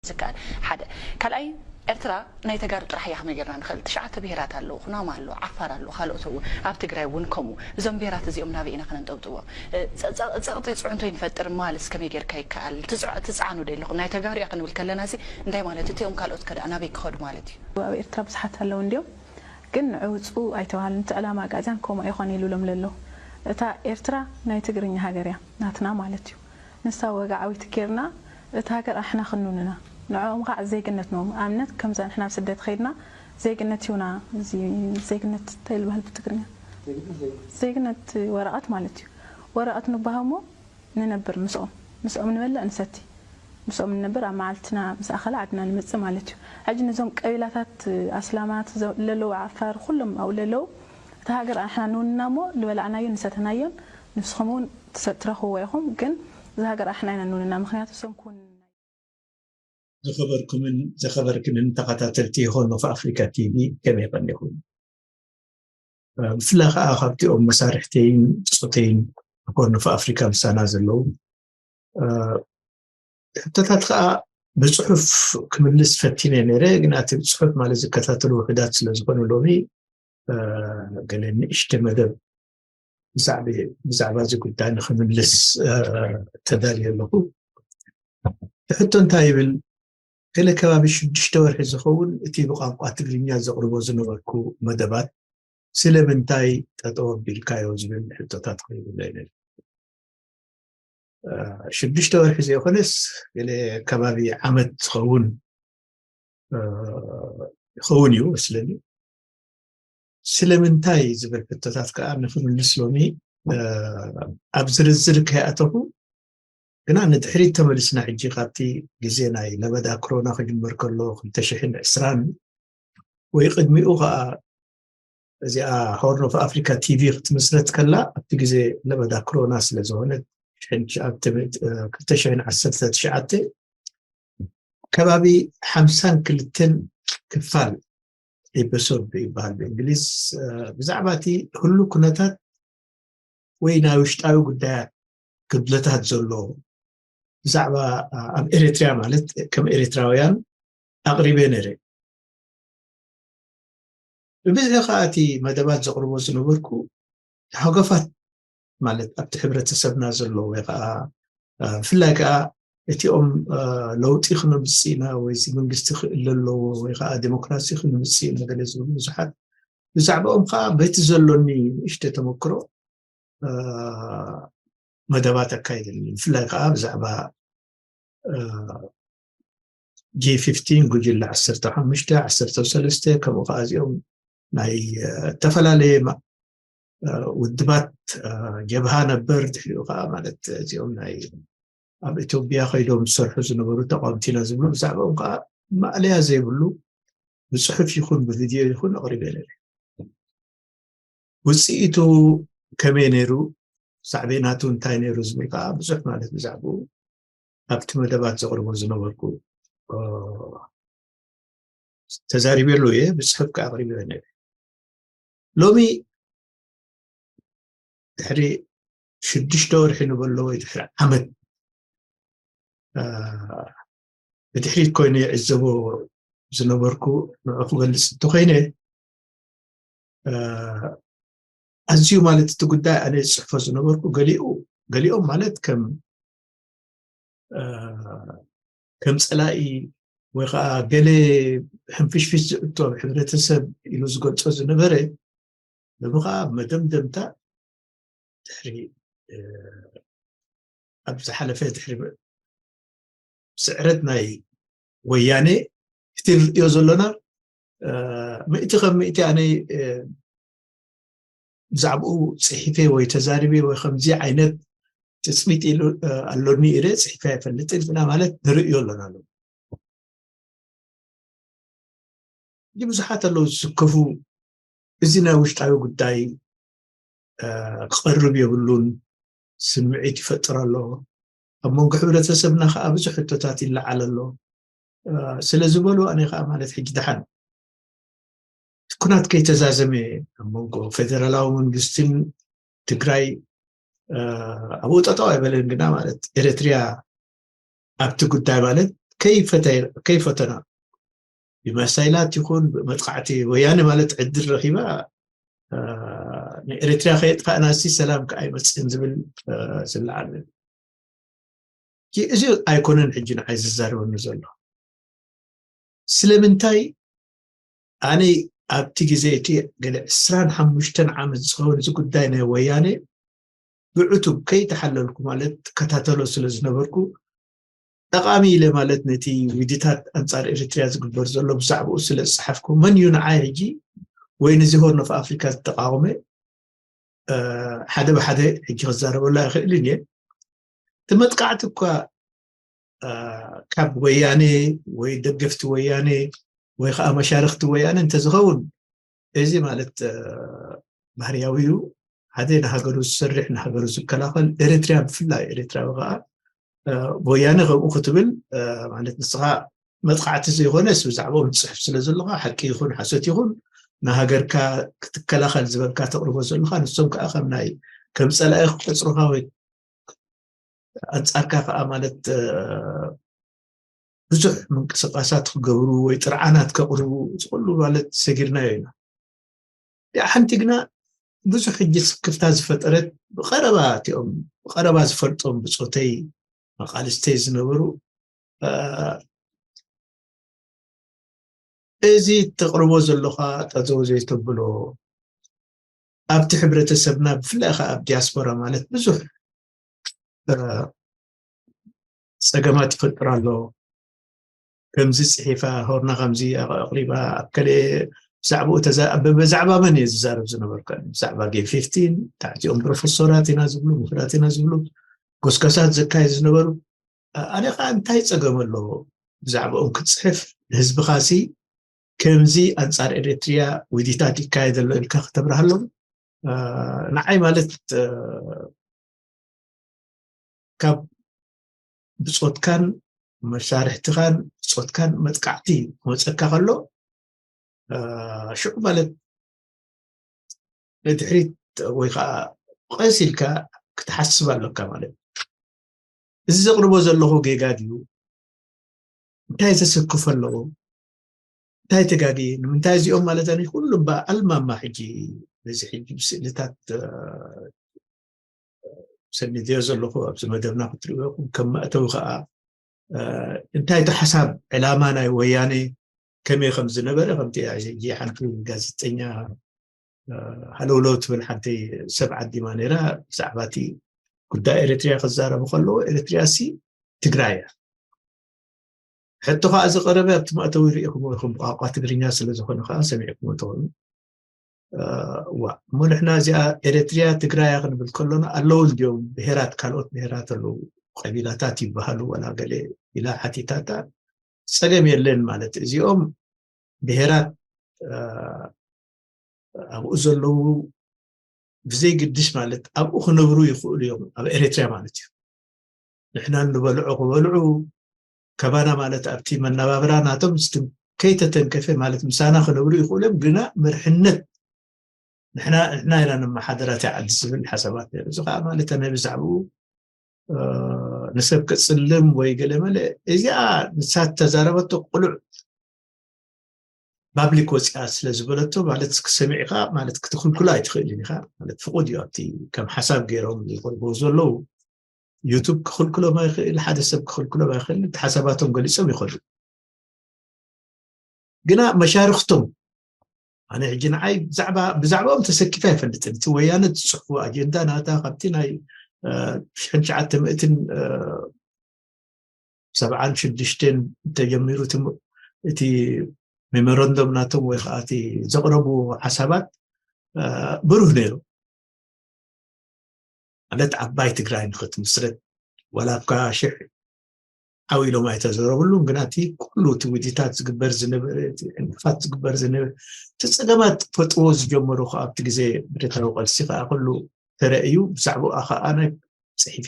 ዝከኣል ሓደ። ካልኣይ፣ ኤርትራ ናይ ተጋሩ ጥራሕ እያ። ከመይ ጌርና ንኽእል? ትሽዓተ ብሄራት ኣለዉ፣ ኩናማ ኣሎ፣ ዓፋር ኣሎ፣ ካልኦት እውን፣ ኣብ ትግራይ እውን ከምኡ። እዞም ብሄራት እዚኦም ናበይ ኢና ከነንጠብጥቦም? እ፣ ጸ-፣ ጸ-፣ ጸቕጢ ጽዕንቶ ይንፈጥር ማለትስ ከመይ ጌርካ ይከኣል? ትጽዕ-፣ ትጽዓኑ ዶ ኣለኹም? ናይ ተጋሩ እያ ክንብል ከለና እዚ እንታይ ማለት? እቲኦም ካልኦት ከ ደኣ ናበይ ክኸዱ ማለት እዩ? ኣብ ኤርትራ ብዙሓት ኣለዉ እንድዮም፣ ግን ንዕውፁ ኣይተባሃልን። እቲ ዕላማ ኣጋዚያን ከምኡ ኣይኾን ኢሉ ሎም ለሎ። እታ ኤርትራ ናይ ትግርኛ ሃገር እያ፣ ናትና ማለት እዩ። ንሳ ወግዓዊት ጌርና እታ ሃገር ኣሕና ክንውንና። ንዕኦም ከዓ ዜግነት ንቦም። ኣብነት ከምዛ ንሕና ኣብ ስደት ኸይድና ዜግነት ይሁና። እዚ ዜግነት እንታይ ይበሃል ብትግርኛ? ዜግነት ወረቐት ማለት እዩ። ወረቐት ንባሃሞ ንነብር ምስኦም። ምስኦም ንበልዕ ንሰቲ። ምስኦም ንነብር ኣብ መዓልትና ምስ ኣኸለ ዓድና ንምጽእ ማለት እዩ። ሕጂ ነዞም ቀቢላታት ኣስላማት ዘ-፣ ለለዉ ዓፋር ኩሎም ኣብኡ ለለዉ እታ ሃገር ኣሕና ንውንና እሞ ልበላዕናዮን ንሰተናዮን ንስኹም እውን ትሰ-፣ ትረኽብዎ ኢኹም። ግን እዛ ሃገር ኣሕና ኢና ንውንና። ምኽንያቱ እሶም ክውንና ዝኸበርኩምን ዘኸበርክንን ተኸታተልቲ ሆርን ኦፍ ኣፍሪካ ቲቪ ከመይ ቀኒኹም? እ፣ ብፍላይ ከዓ ካብቲኦም መሳርሕተይን ብጾተይን ሆርን ኦፍ ኣፍሪካ ምሳና ዘለዉ፣ እ፣ ሕቶታት ከዓ ብጽሑፍ ክምልስ ፈቲነ ነይረ፣ ግን እቲ ብጽሑፍ ማለት ዝከታተሉ ውሑዳት ስለ ዝኾኑ ሎሚ፣ እ፣ ገለ ንእሽተ መደብ ብዛዕባ፣ ብዛዕባ እዚ ጉዳይ ንኽምልስ፣ እ፣ ተዳልየ ኣለኹ። እቲ ሕቶ እንታይ ይብል? ገለ ከባቢ ሽዱሽተ ወርሒ ዝኸውን እቲ ብቋንቋ ትግርኛ ዘቕርቦ ዝነበርኩ መደባት ስለምንታይ ጠጠው ኣቢልካዮ ዝብል ሕቶታት ክህልውለይ ነይሩ። እ፣ ሽዱሽተ ወርሒ ዘይኮነስ ገለ ከባቢ ዓመት ዝኸውን፣ እ፣ ይኸውን እዩ መስለኒ። ስለምንታይ ዝብል ሕቶታት ከዓ ንክምልስ ሎሚ፣ እ፣ ኣብ ዝርዝር ከይኣተኹ፣ ግና ንድሕሪት ተመሊስና ሕጂ ካብቲ ግዜ ናይ ለበዳ ክሮና ክጅመር ከሎ ክልተ ሽሕን ዕስራን ወይ ቅድሚኡ ከዓ እዚኣ ሆርን ኦፍ ኣፍሪካ ቲቪ ክትምስረት ከላ ኣብቲ ግዜ ለበዳ ክሮና ስለ ዝኾነት ሽሕን ትሽዓተ ሚእቲ፣ እ፣ ክልተ ሽሕን ዓሰርተ ትሽዓተ ከባቢ ሓምሳን ክልተን ክፋል ኤፒሶድ ይበሃል ብእንግሊዝ፣ እ፣ ብዛዕባ እቲ ህሉ ኩነታት ወይ ናይ ውሽጣዊ ጉዳያት ክድለታት ዘሎ ብዛዕባ፣ እ፣ ኣብ ኤርትራ ማለት ከም ኤርትራውያን ኣቕሪበ ነይረ። ብብዝሒ ከዓ እቲ መደባት ዘቕርቦ ዝነበርኩ ሃገፋት ማለት ኣብቲ ሕብረተሰብና ዘሎ ወይ ከዓ፣ እ፣ ብፍላይ ከዓ እቲኦም፣ እ፣ ለውጢ ክነምፅእ ኢና ወይ እዚ መንግስቲ ክእለ ኣለዎ ወይ ከዓ ዴሞክራሲ ክነምፅእ ኢና ገለ ዝብሉ ብዙሓት ብዛዕባኦም ከዓ በቲ ዘሎኒ ንእሽተ ተመክሮ፣ እ፣ መደባት ኣካይደኒ። ብፍላይ ከዓ ብዛዕባ፣ እ፣ ጂ ፊፍቲን፣ ጉጅለ ዓሰርተ ሓሙሽተ፣ ዓሰርተ ሰለስተ፣ ከምኡ ከዓ እዚኦም ናይ፣ እ፣ ዝተፈላለየ ማ-፣ እ፣ ውድባት፣ እ፣ ጀብሃ ነበር፣ ድሕሪኡ ከዓ ማለት እዚኦም ናይ ኣብ ኢትዮጵያ ከይዶም ዝሰርሑ ዝነበሩ ተቃወምቲ ኢና ዝብሉ ብዛዕባኦም ከዓ ማእለያ ዘይብሉ ብፅሑፍ ይኹን ብቪድዮ ይኹን ኣቕሪበ ነይረ። ውፅኢቱ ከመይ ነይሩ፣ ሳዕቤናቱ እንታይ ነይሩ ዝብል ከዓ ብዙሕ ማለት ብዛዕባኡ ኣብቲ መደባት ዘቕርቦ ዝነበርኩ፣ እ፣ ተዛሪበሉ እየ፣ ብፅሑፍ ከዓ ኣቕሪበ ነይረ። ሎሚ ድሕሪ ሽዱሽተ ወርሒ ንበሎ ወይ ድሕሪ ዓመት፣ እ፣ ብድሕሪት ኮይነ ይዕዘቦ ዝነበርኩ ንዑ ክገልፅ እንተኮይነ፣ እ፣ ኣዝዩ ማለት እቲ ጉዳይ ኣነ ዝፅሕፎ ዝነበርኩ ገሊኡ፣ ገሊኦም ማለት ከም፣ እ፣ ከም ፀላኢ ወይ ከዓ ገለ ሕንፍሽፍሽ ዝእቶ ኣብ ሕብረተሰብ ኢሉ ዝገልፆ ዝነበረ፣ ሎሚ ከዓ ኣብ መደምደምታ ድሕሪ፣ እ፣ ኣብ ዝሓለፈ ድሕሪ ስዕረት ናይ ወያኔ እቲ ንርእዮ ዘሎና፣ እ፣ ምእቲ ከም ምእቲ ኣነ፣ እ፣ ብዛዕባኡ ጽሒፈ ወይ ተዛሪበ ወይ ከምዚ ዓይነት ትጽቢት ኢሉ፣ እ፣ ኣሎኒ ኢለ ጽሒፈ ኣይፈልጥን፣ ግና ማለት ንርእዮ ኣሎና ኣሎ። እንጂ ብዙሓት ኣለዉ ዝስከፉ፣ እዚ ናይ ውሽጣዊ ጉዳይ፣ እ፣ ክቐርብ የብሉን፣ ስምዒት ይፈጥር ኣሎ። ኣብ መንጎ ሕብረተሰብና ከኣ ብዙሕ ሕቶታት ይለዓል ኣሎ፣ እ፣ ስለ ዝበሉ ኣነ ከኣ ማለት ሕጂ ደሓን እቲ ኩናት ከይተዛዘመ ኣብ መንጎ ፌደራላዊ መንግስትን ትግራይ፣ እ፣ ኣብኡ ጠጠው ኣይበለን፣ ግና ማለት ኤርትርያ ኣብቲ ጉዳይ ማለት ከይፈተ- ከይፈተና ብመሳይላት ይኹን ብመጥቃዕቲ ወያነ ማለት ዕድል ረኺባ፣ እ፣ ንኤርትራ ከየጥፋእናሲ ሰላም ከኣ ኣይመጽእን ዝብል፣ እ፣ ዝለዓል። እዚ ኣይኮነን ሕጂ ንዓይ ዝዛረበኒ ዘሎ። ስለምንታይ ኣነ ኣብቲ ግዜ እቲ ገለ ዕስራን ሓሙሽተን ዓመት ዝኸውን እዚ ጉዳይ ናይ ወያነ ብዕቱብ ከይተሓለልኩ ማለት ከታተሎ ስለ ዝነበርኩ ጠቓሚ ኢለ ማለት ነቲ ዊዲታት ኣንጻር ኤርትርያ ዝግበር ዘሎ ብዛዕባኡ ስለ ዝጸሓፍኩ መን እዩ ንዓይ ሕጂ ወይ ነዚ ሆርን ኦፍ ኣፍሪካ ዝተቃወመ ሓደ ብሓደ ሕጂ ክዛረበሉ ኣይኽእልን እየ። እቲ መጥቃዕቲ እኳ ካብ ወያኔ ወይ ደገፍቲ ወያኔ ወይ ከዓ መሻርክቲ ወያኔ እንተዝኸውን እዚ ማለት ባህርያዊ እዩ። ሓደ ንሃገሩ ዝሰርሕ ንሃገሩ ዝከላኸል ኤርትርያ ብፍላይ ኤርትራዊ ከዓ ወያነ ከምኡ ክትብል ማለት ንስኻ መጥቃዕቲ ዘይኮነስ ብዛዕባኦም ትፅሕፍ ስለ ዘለኻ ሓቂ ይኹን ሓሶት ይኹን ንሃገርካ ክትከላኸል ዝበልካ ተቕርቦ ዘለኻ ንሶም ከዓ ከም ናይ ከም ፀላኢ ክቆፅሩኻ ወይ ኣንፃርካ ከዓ ማለት ብዙሕ ምንቅስቃሳት ክገብሩ ወይ ጥርዓናት ከቕርቡ ዝኩሉ ማለት ሰጊርናዮ ኢና። እቲኣ ሓንቲ ግና ብዙሕ ሕጂ ስክፍታ ዝፈጠረት ብቐረባ እቲኦም ብቐረባ ዝፈልጦም ብፆተይ መቃልስተይ ዝነበሩ እዚ ተቕርቦ ተቕርቦ ዘለኻ ጠጠው ዘይተብሎ ኣብቲ ሕብረተሰብና ብፍላይ ከዓ ኣብ ዲያስፖራ ማለት ብዙሕ ፀገማት ይፈጥር ኣሎ። ከምዚ ፅሒፋ ሆርና ከምዚ ኣቕሪባ ኣብ ከለ ብዛዕባኡ ብዛዕባ መን እየ ዝዛረብ ዝነበርካ ብዛዕባ ጌም ፊፍቲን ታሕቲኦም ፕሮፌሶራት ኢና ዝብሉ ምሁራት ኢና ዝብሉ ጎስጋሳት ዘካየድ ዝነበሩ ኣነ ከዓ እንታይ ፀገም ኣለዎ ብዛዕባኦም ክትፅሕፍ ንህዝብኻ ሲ ከምዚ ኣንፃር ኤርትርያ ውዲታት ይካየድ ኣሎ ኢልካ ከተብርሃሎም ንዓይ ማለት ካብ ብፆትካን መሳርሕትኻን ብፆትካን መጥቃዕቲ ክመፀካ ከሎ ሽዑ ማለት ንድሕሪት ወይ ከዓ ቀስ ኢልካ ክትሓስብ ኣለካ ማለት እዩ። እዚ ዘቕርቦ ዘለኹ ጌጋ ድዩ? እንታይ ዘሰክፎ ኣለዎ? እንታይ ተጋጊ? ንምንታይ እዚኦም ማለት ኣነ ኩሉ እባ ኣልማማ ሕጂ ነዚ ሕጂ ብስእልታት ሰኒድዮ ዘለኹ ኣብዚ መደብና ክትሪእዎ ኢኹም። ከም መእተዊ ከዓ እንታይ እቲ ሓሳብ ዕላማ ናይ ወያኔ ከመይ ከም ዝነበረ ከምቲ ሕጂ ሓንቲ ጋዜጠኛ ሃለውለው ትብል ሓንቲ ሰብ ዓዲማ ነይራ ብዛዕባ እቲ ጉዳይ ኤርትርያ ክዛረቡ ከለዎ ኤርትርያ ሲ ትግራይ እያ ሕቶ ከዓ ዝቀረበ ኣብቲ መእተዊ ሪኢኹም ኢኹም ብቋንቋ ትግርኛ ስለ ዝኾነ ከዓ ሰሚዕኩም ትኾኑ ዋ እሞ ንሕና እዚኣ ኤርትርያ ትግራያ ክንብል ከሎና ኣለዉ እንዲዮም ብሄራት ካልኦት ብሄራት ኣለዉ ቀቢላታት ይበሃሉ ወላ ገለ ኢላ ሓቲታታ ፀገም የለን ማለት እዚኦም ብሄራት ኣብኡ ዘለዉ ብዘይግድሽ ማለት ኣብኡ ክነብሩ ይኽእሉ እዮም ኣብ ኤርትርያ ማለት እዩ ንሕና እንበልዖ ክበልዑ ከባና ማለት ኣብቲ መናባብራ ናቶም ከይተተንከፈ ማለት ምሳና ክነብሩ ይኽእሉ እዮም ግና መርሕነት ንሕና ንሕና ኢና ንመሓደር እታ ዓዲ ዝብል ሓሳባት ነይሩ እዚ ከዓ ማለት ኣነ ብዛዕባኡ ንሰብ ከፅልም ወይ ገለ መለ እዚኣ ንሳ ተዛረበቶ ቅሉዕ ፓብሊክ ወፂኣ ስለ ዝበለቶ ማለት ክሰሚዕካ ማለት ክትክልክሎ ኣይትኽእልን ኢኻ ማለት ፍቁድ እዩ ኣብቲ ከም ሓሳብ ገይሮም ዝቅርቡ ዘለዉ ዩቱብ ክኽልክሎም ኣይኽእል ሓደ ሰብ ክኽልክሎም ኣይኽእል ሓሳባቶም ገሊፆም ይኸዱ ግና መሻርክቶም ኣነ ሕጂ ንዓይ ብዛዕባ ብዛዕባኦም ተሰኪፈ ኣይፈልጥን እቲ ወያነ ትፅሕፉ ኣጀንዳ ናታ ካብቲ ናይ ሽሕን ትሽዓተ ምእትን ሰብዓን ሽዱሽተን ተጀሚሩ እቲ ሜሞራንዶም ናቶም ወይ ከዓ እቲ ዘቕረቡ ሓሳባት ብሩህ ነይሩ ማለት ዓባይ ትግራይ ንክትምስረት ዋላ እኳ ሽሕ ዓው ኢሎም ኣይተዘረብሉን ግና እቲ ኩሉ እቲ ውዲታት ዝግበር ዝነበረ ዕንቅፋት ዝግበር ዝነበረ እቲ ፀገማት ፈጥዎ ዝጀመሩ ከዓ ኣብቲ ግዜ ብረታዊ ቀልሲ ከዓ ኩሉ ተረእዩ ብዛዕባኡ ከዓ ኣነ ፅሒፈ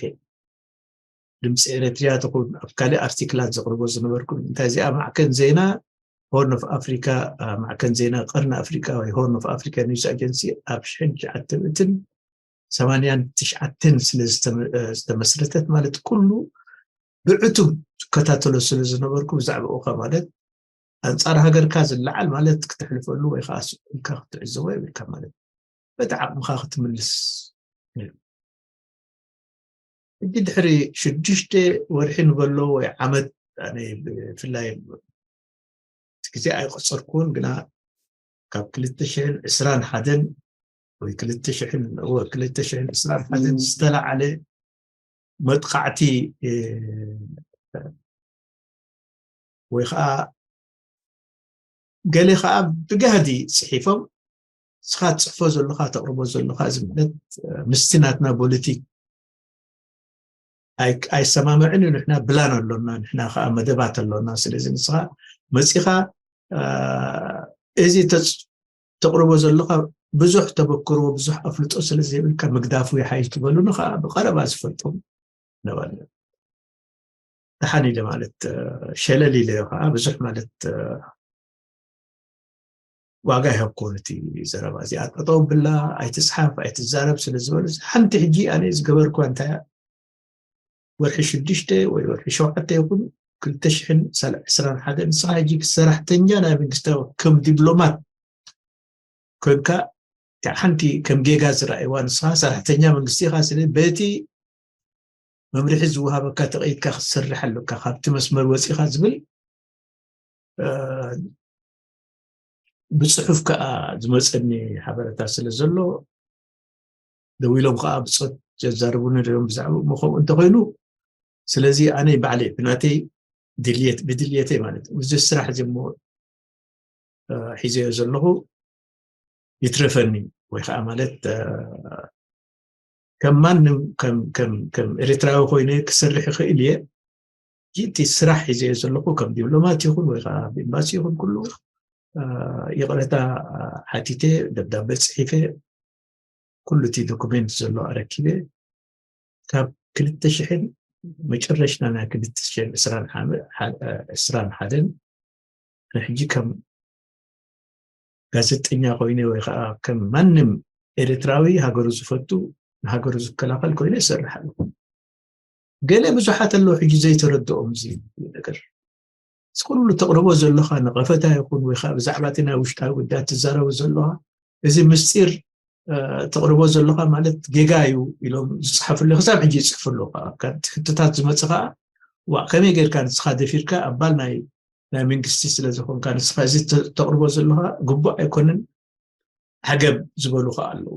ድምፂ ኤረትርያ ትኹን ኣብ ካልእ ኣርቲክላት ዘቕርቦ ዝነበርኩ እንታይ እዚኣ ማዕከን ዜና ሆርን ኦፍ ኣፍሪካ ማዕከን ዜና ቀርኒ ኣፍሪካ ወይ ሆርን ኦፍ ኣፍሪካ ኒውስ ኣጀንሲ ኣብ ሽሕን ትሽዓተ ሚእትን ሰማንያን ትሽዓተን ስለ ዝተመስረተት ማለት ኩሉ ብዕቱብ ዝከታተሎ ስለ ዝነበርኩ፣ ብዛዕባኡ ማለት ኣንጻር ሃገርካ ዝለዓል ማለት ክተሕልፈሉ ወይ ከዓ ስቕ ኢልካ ክትዕዘቦ የብልካ ማለት፣ በቲ ዓቕምኻ ክትምልስ ነይሩ። ሕጂ ድሕሪ ሽዱሽተ ወርሒ ንበሎ ወይ ዓመት፣ ኣነ ብፍላይ እቲ ግዜ ኣይቆጸርኩን፣ ግና ካብ ክልተ ሽሕን ዕስራን ሓደን ወይ ክልተ ሽሕን፣ እወ፣ ክልተ ሽሕን ዕስራን ሓደን ዝተላዓለ መጥቓዕቲ፣ እ፣ ወይ ከዓ ገለ ከዓ ብጋህዲ ጽሒፎም፣ ንስኻ ትጽሕፎ ዘለኻ፣ ተቕርቦ ዘለኻ፣ እዚ ማለት፣ እ፣ ምስቲ ናትና ፖለቲክ ኣይ-፣ ኣይሰማምዕን እዩ። ንሕና ፕላን ኣሎና፣ ንሕና ከዓ መደባት ኣሎና። ስለዚ ንስኻ መጺኻ፣ እ፣ እዚ ተጽ-፣ ተቕርቦ ዘለኻ ብዙሕ ተበክሮ፣ ብዙሕ ኣፍልጦ ስለ ዘይብልካ ምግዳፉ ይሓይሽ ትበሉኒ ከዓ ብቐረባ ዝፈልጦም ነበረ። ደሓን ኢለ ማለት፣ እ፣ ሸለል ኢለ ከዓ ብዙሕ ማለት፣ እ፣ ዋጋ ይሃብኮ ነቲ ዘረባ እዚኣ። ጠጠው ብላ፣ ኣይትጽሓፍ፣ ኣይትዛረብ ስለ ዝበሉ፣ ሓንቲ ሕጂ ኣነ ዝገበርኩዋ እንታይ እያ? ወርሒ ሽዱሽተ ወይ ወርሒ ሸውዓተ ይኹን ክልተ ሽሕን ዕስራን ሓደን፣ ንስኻ ሕጂ ሰራሕተኛ ናይ መንግስቲ ከም ዲፕሎማት ኮንካ፣ እታ ሓንቲ ከም ጌጋ ዝረኣይዋ፣ ንስኻ ሰራሕተኛ መንግስቲ ኢኻ፣ ስለ በቲ መምርሒ ዝወሃበካ ተቐይድካ ክትሰርሕ ኣለካ፣ ካብቲ መስመር ወጺኻ ዝብል፣ እ፣ ብጽሑፍ ከኣ ዝመጸኒ ሓበሬታ ስለ ዘሎ፣ ደዊሎም ከኣ ብጾት ዘዛርቡኒ ነይሮም ብዛዕባ እሞ ከምኡ እንተኾይኑ፣ ስለዚ ኣነ ባዕለይ ብናተይ ድልየት፣ ብድልየተይ ማለት እዩ፣ እዚ ስራሕ እዚ እሞ፣ እ፣ ሒዘዮ ዘለኹ ይትረፈኒ፣ ወይ ከዓ ማለት፣ እ፣ ከም ማንም፣ ከም፣ ከም፣ ከም ኤርትራዊ ኮይነ ክሰርሕ ይኽእል እየ። እቲ ስራሕ ሒዘዮ ዘለኹ ከም ዲፕሎማት ይኹን ወይ ከዓ ኣብ ኤምባሲ ይኹን ኩሉ፣ እ፣ ይቕረታ ሓቲተ፣ ደብዳበ ጽሒፈ፣ ኩሉ እቲ ዶኩሜንት ዘሎ ኣረኪበ፣ ካብ ክልተ ሽሕን መጨረሽታ ናይ ክልተ ሽሕን ዕስራን ሓ-፣ ሓ-፣ ዕስራን ሓደን ንሕጂ ከም ጋዜጠኛ ኮይነ ወይ ከዓ ከም ማንም ኤርትራዊ ሃገሩ ዝፈቱ፣ ንሃገሩ ዝከላኸል ኮይነ ይሰርሕ ኣለኹ። ገለ ብዙሓት ኣለዉ ሕጂ ዘይተረድኦም እዚ ነገር። እዚ ኩሉ ተቕርቦ ዘለኻ ነቐፈታ ይኹን ወይ ከዓ ብዛዕባ እቲ ናይ ውሽጣዊ ጉዳያት ትዛረቡ ዘለኻ፣ እዚ ምስጢር፣ እ፣ ተቕርቦ ዘለኻ ማለት ጌጋ እዩ ኢሎም ዝጽሓፉለይ፣ ክሳብ ሕጂ ይጽሕፉ ኣለዉ። ከዓ ካብቲ ሕቶታት ዝመጽእ ከዓ፣ ዋእ፣ ከመይ ጌርካ ንስኻ ደፊርካ ኣባል ናይ፣ ናይ መንግስቲ ስለ ዝኾንካ ንስኻ እዚ ተ-፣ ተቕርቦ ዘለኻ ግቡእ ኣይኮነን፣ ዓገብ ዝበሉ ከዓ ኣለዉ።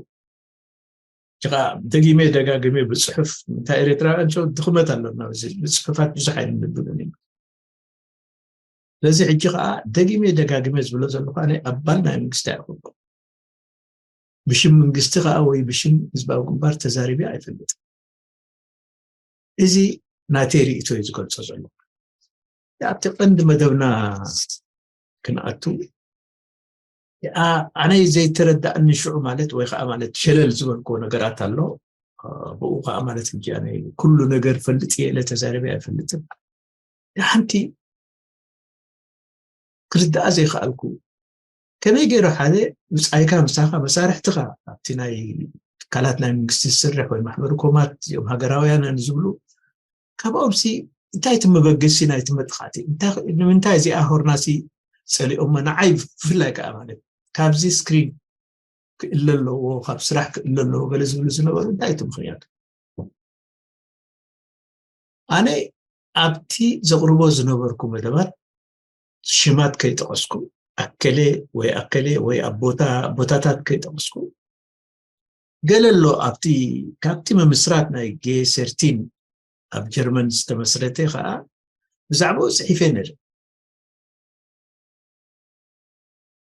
ሕጂ ከዓ ደጊመ ደጋግመ ብጽሑፍ፣ እንታይ ኤርትራውያን ሸው ድኽመት ኣለና፣ እዚ ብጽሑፋት ብዙሕ ኣይንንብብን ኢና። ስለዚ ሕጂ ከዓ ደጊመ ደጋግመ ዝብሎ ዘለኹ፣ ኣነ ኣባል ናይ መንግስቲ ኣይኮንኩን። ብሽም መንግስቲ ከዓ ወይ ብሽም ህዝባዊ ግንባር ተዛሪበ ኣይፈልጥን። እዚ ናተይ ርእይቶ እዩ ዝገልጾ ዘለኹ። ኣብቲ ቀንዲ መደብና ክንኣቱ፣ ኣ-፣ ኣነ ዘይተረዳእኒ ሽዑ ማለት፣ ወይ ከዓ ማለት ሸለል ዝበልክዎ ነገራት ኣሎ። እ፣ ብኡ ከዓ ማለት ሕጂ ኣነ ኩሉ ነገር ፈልጥ እየ ኢለ ተዛሪበ ኣይፈልጥን። ሓንቲ ክርዳኣ ዘይከኣልኩ፣ ከመይ ገይሩ ሓደ ብጻይካ፣ ምሳኻ፣ መሳርሕትኻ፣ ኣብቲ ናይ ትካላት ናይ መንግስቲ ዝስርሕ ወይ ማሕበረ ኮማት፣ እዚኦም ሃገራውያን ዝብሉ፣ ካብኦምሲ እንታይ እቲ መበገሲ ናይቲ መጥቃዕቲ? እንታይ፣ ንምንታይ እዚኣ ሆርናሲ ጸሊኦማ? ንዓይ ብፍላይ ከኣ ማለት ካብዚ ስክሪን ክእለ ኣለዎ፣ ካብ ስራሕ ክእለ ኣለዎ፣ ገለ ዝብሉ ዝነበሩ እንታይ እቲ ምኽንያት? ኣነ ኣብቲ ዘቕርቦ ዝነበርኩ መደባት ሽማት ከይጠቐስኩ፣ ኣከለ ወይ ኣከለ ወይ ኣብ ቦታ፣ ቦታታት ከይጠቐስኩ፣ ገለ ኣሎ ኣብቲ፣ ካብቲ ምምስራት ናይ ጌ ሰርቲን ኣብ ጀርመን ዝተመስረተ ኸኣ ብዛዕባኡ ጽሒፈ ነይረ።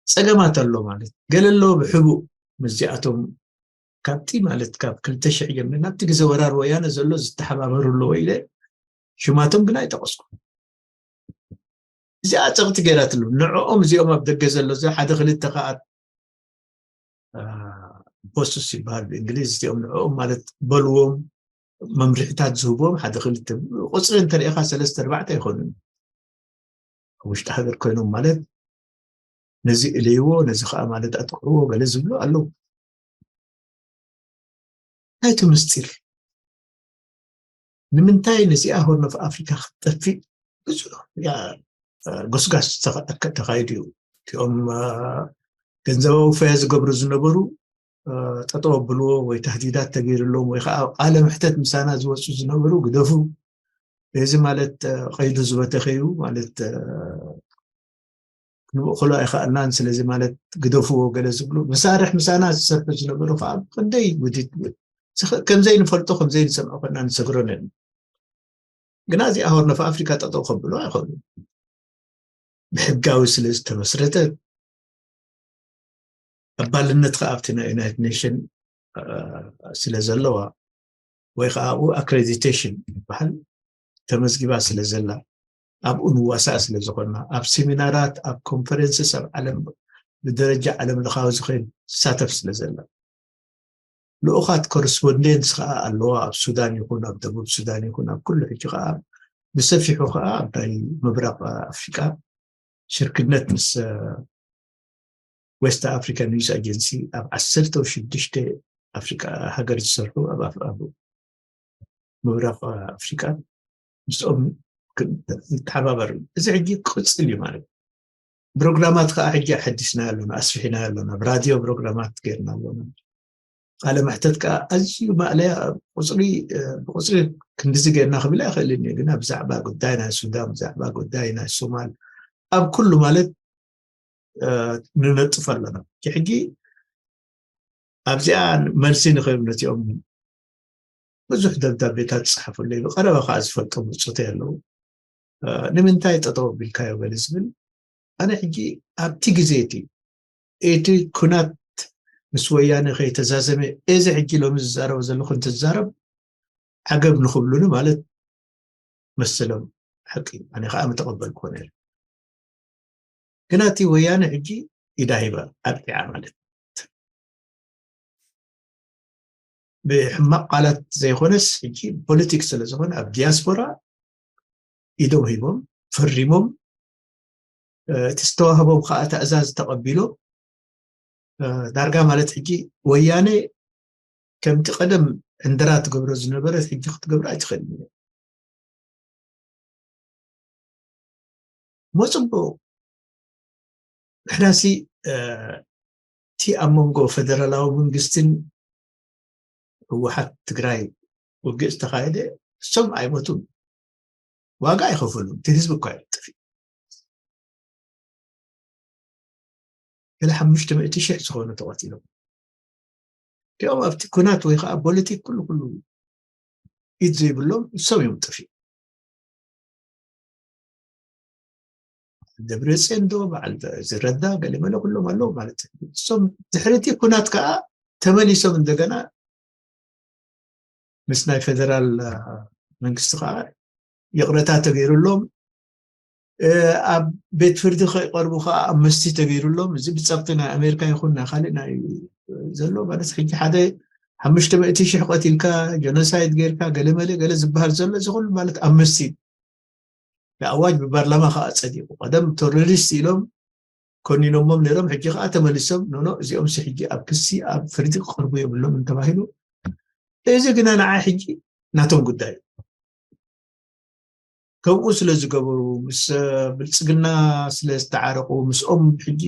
ጸገማት ኣሎ ማለት፣ ገለ ኣሎ ብሕቡእ ምስዚኣቶም ካብቲ ማለት ካብ ክልተ ሽሕ ጀሚርና ኣብቲ ግዜ ወራር ወያነ ዘሎ ዝተሓባበሩ ኣለዎ ኢለ ሽማቶም ግን ኣይጠቐስኩ። እዚኣ ጸቕጢ ገይራትሉ። ንዕኦም እዚኦም ኣብ ደገ ዘሎ እዚ ሓደ ክልተ ከኣ፣ አ፣ ቦስስ ይበሃል ብእንግሊዝ፣ እዚኦም ንዕኦም ማለት በልዎም፣ መምርሒታት ዝህብዎም ሓደ ክልተ፣ ቁጽሪ እንተሪኢኻ ሰለስተ ኣርባዕተ ኣይኮኑን። ኣብ ውሽጢ ሃገር ኮይኖም ማለት ነዚ እለይዎ፣ ነዚ ከኣ ማለት ኣጥቅዕዎ ገለ ዝብሉ ኣለዉ። እንታይ እቲ ምስጢር? ንምንታይ ነዚኣ ሆርን ኦፍ ኣፍሪካ ክትጠፊእ ብዙሕ ጎስጋስ ተኻይዱ እዩ። እቲኦም ገንዘባዊ ፈያ ዝገብሩ ዝነበሩ ጠጠው ኣብልዎ ወይ ተህዲዳት ተገይርሎም ወይ ከዓ ቃለ ምሕተት ምሳና ዝወፁ ዝነበሩ ግደፉ፣ እዚ ማለት ቀይዱ ዝበተኸዩ ማለት ክንምእክሎ ኣይኸኣልናን፣ ስለዚ ማለት ግደፍዎ ገለ ዝብሉ መሳርሕ ምሳና ዝሰርሑ ዝነበሩ ከዓ ክንደይ ውዲት ከምዘይንፈልጦ ከምዘይንሰምዖ ኮና ንሰግሮ ነን። ግና እዚኣ ሆርን ኦፍ ኣፍሪካ ጠጠው ከብሎ ኣይኮኑ። ብሕጋዊ ስለ ዝተመስረተ ኣባልነት ከዓ ኣብቲ ናይ ዩናይትድ ኔሽን ስለ ዘለዋ ወይ ከዓ ኣብኡ ኣክሬዲቴሽን ይበሃል ተመዝጊባ ስለ ዘላ ኣብኡ ንዋሳእ ስለ ዝኾንና ኣብ ሴሚናራት ኣብ ኮንፈረንስስ ኣብ ዓለም ብደረጃ ዓለም ለኻዊ ዝኸይድ ትሳተፍ ስለ ዘላ ልኡኻት ኮረስፖንደንስ ከዓ ኣለዋ ኣብ ሱዳን ይኹን ኣብ ደቡብ ሱዳን ይኹን ኣብ ኩሉ ሕጂ ከዓ ብሰፊሑ ከዓ ኣብ ናይ ምብራቕ ኣፍሪቃ ሽርክነት ምስ ዌስት ኣፍሪካ ኒውስ ኣጀንሲ ኣብ ዓሰርተ ሽዱሽተ ኣፍሪካ ሃገር ዝሰርሑ ኣብ ምብራቕ ኣፍሪካ ምስኦም ንተሓባበር። እዚ ሕጂ ክቕፅል እዩ ማለት ፕሮግራማት ከዓ ሕጂ ኣሐዲስና ኣለና ኣስፊሕና ኣለና ብ ራድዮ ፕሮግራማት ገርና ኣለና። ቃለ መሕተት ከዓ ኣዝዩ ማእለያ ቁፅሪ ብቁፅሪ ክንድዚ ገርና ክብል ኣይኽእልን እዩ ግና ብዛዕባ ጉዳይ ናይ ሱዳን ብዛዕባ ጉዳይ ናይ ሶማል ኣብ ኩሉ ማለት ንነጥፍ ኣለና። ሕጂ ኣብዚኣ መልሲ ንኽህብ ነቲኦም ብዙሕ ደብዳቤታት ዝፅሓፉለይ ብቀረባ ከዓ ዝፈልጦም ብፆተይ ኣለዉ። ንምንታይ ጠጠው ኣቢልካዮ በሊ ዝብል ኣነ ሕጂ ኣብቲ ግዜ እቲ እቲ ኩናት ምስ ወያነ ከይተዛዘመ እዚ ሕጂ ሎሚ ዝዛረቦ ዘለኹ እንትዛረብ ዓገብ ንኽብሉኒ ማለት መሰሎም ሓቂ ኣነ ከዓ ምተቐበልኩዎ ነይረ። ግና እቲ ወያነ ሕጂ ኢዳ ሂባ ኣብቂዓ ማለት ብሕማቕ ቃላት ዘይኮነስ ሕጂ ፖለቲክስ ስለ ዝኾነ ኣብ ዲያስፖራ ኢዶም ሂቦም ፈሪሞም እቲ ዝተዋህቦም ከዓ ትእዛዝ ተቐቢሎም ዳርጋ ማለት ሕጂ ወያነ ከምቲ ቀደም ዕንደራ ትገብሮ ዝነበረት ሕጂ ክትገብሮ ኣይትኽእልን እሞ ፅቡቅ ንሕናሲ እቲ ኣብ መንጎ ፈደራላዊ መንግስትን ህወሓት ትግራይ ውግእ ዝተካየደ እሶም ኣይሞቱን ዋጋ ኣይኸፈሉን እቲ ህዝቢ እኳ ይጥፊ ገለ ሓሙሽተ ሚእቲ ሽሕ ዝኾኑ ተቐቲሎም እቲኦም ኣብቲ ኩናት ወይ ከዓ ፖለቲክ ኩሉ ኩሉ ኢድ ዘይብሎም እሶም እዮም ጥፊ ደብረፅዮን ዶ በዓል ዝረዳ ገለመለ ኩሎም ኣለዉ ማለት እሶም ድሕርቲ ኩናት ከዓ ተመሊሶም እንደገና ምስ ናይ ፌደራል መንግስቲ ከዓ ይቕረታ ተገይሩሎም ኣብ ቤት ፍርዲ ከይቀርቡ ከዓ ኣብ መስቲ ተገይሩሎም እዚ ብፀብቲ ናይ ኣሜሪካ ይኹን ናይ ካሊእ ናይ ዘሎ ማለት ሕጂ ሓደ ሓሙሽተ ሚእቲ ሽሕ ቀቲልካ ጀኖሳይድ ጌርካ ገለመለ ገለ ዝበሃል ዘሎ እዚ ኩሉ ማለት ኣብ መስቲ ብኣዋጅ ብፓርላማ ከዓ ፀዲቁ ቀደም ቴሮሪስት ኢሎም ኮኒኖሞም ነይሮም ሕጂ ከዓ ተመሊሶም ኖኖ እዚኦም ሲ ሕጂ ኣብ ክሲ ኣብ ፍርዲ ክቀርቡ የብሎም እንተባሂሉ እዚ ግና ንዓ ሕጂ ናቶም ጉዳይ ከምኡ ስለ ዝገበሩ ምስ ብልፅግና ስለ ዝተዓረቁ ምስኦም ሕጂ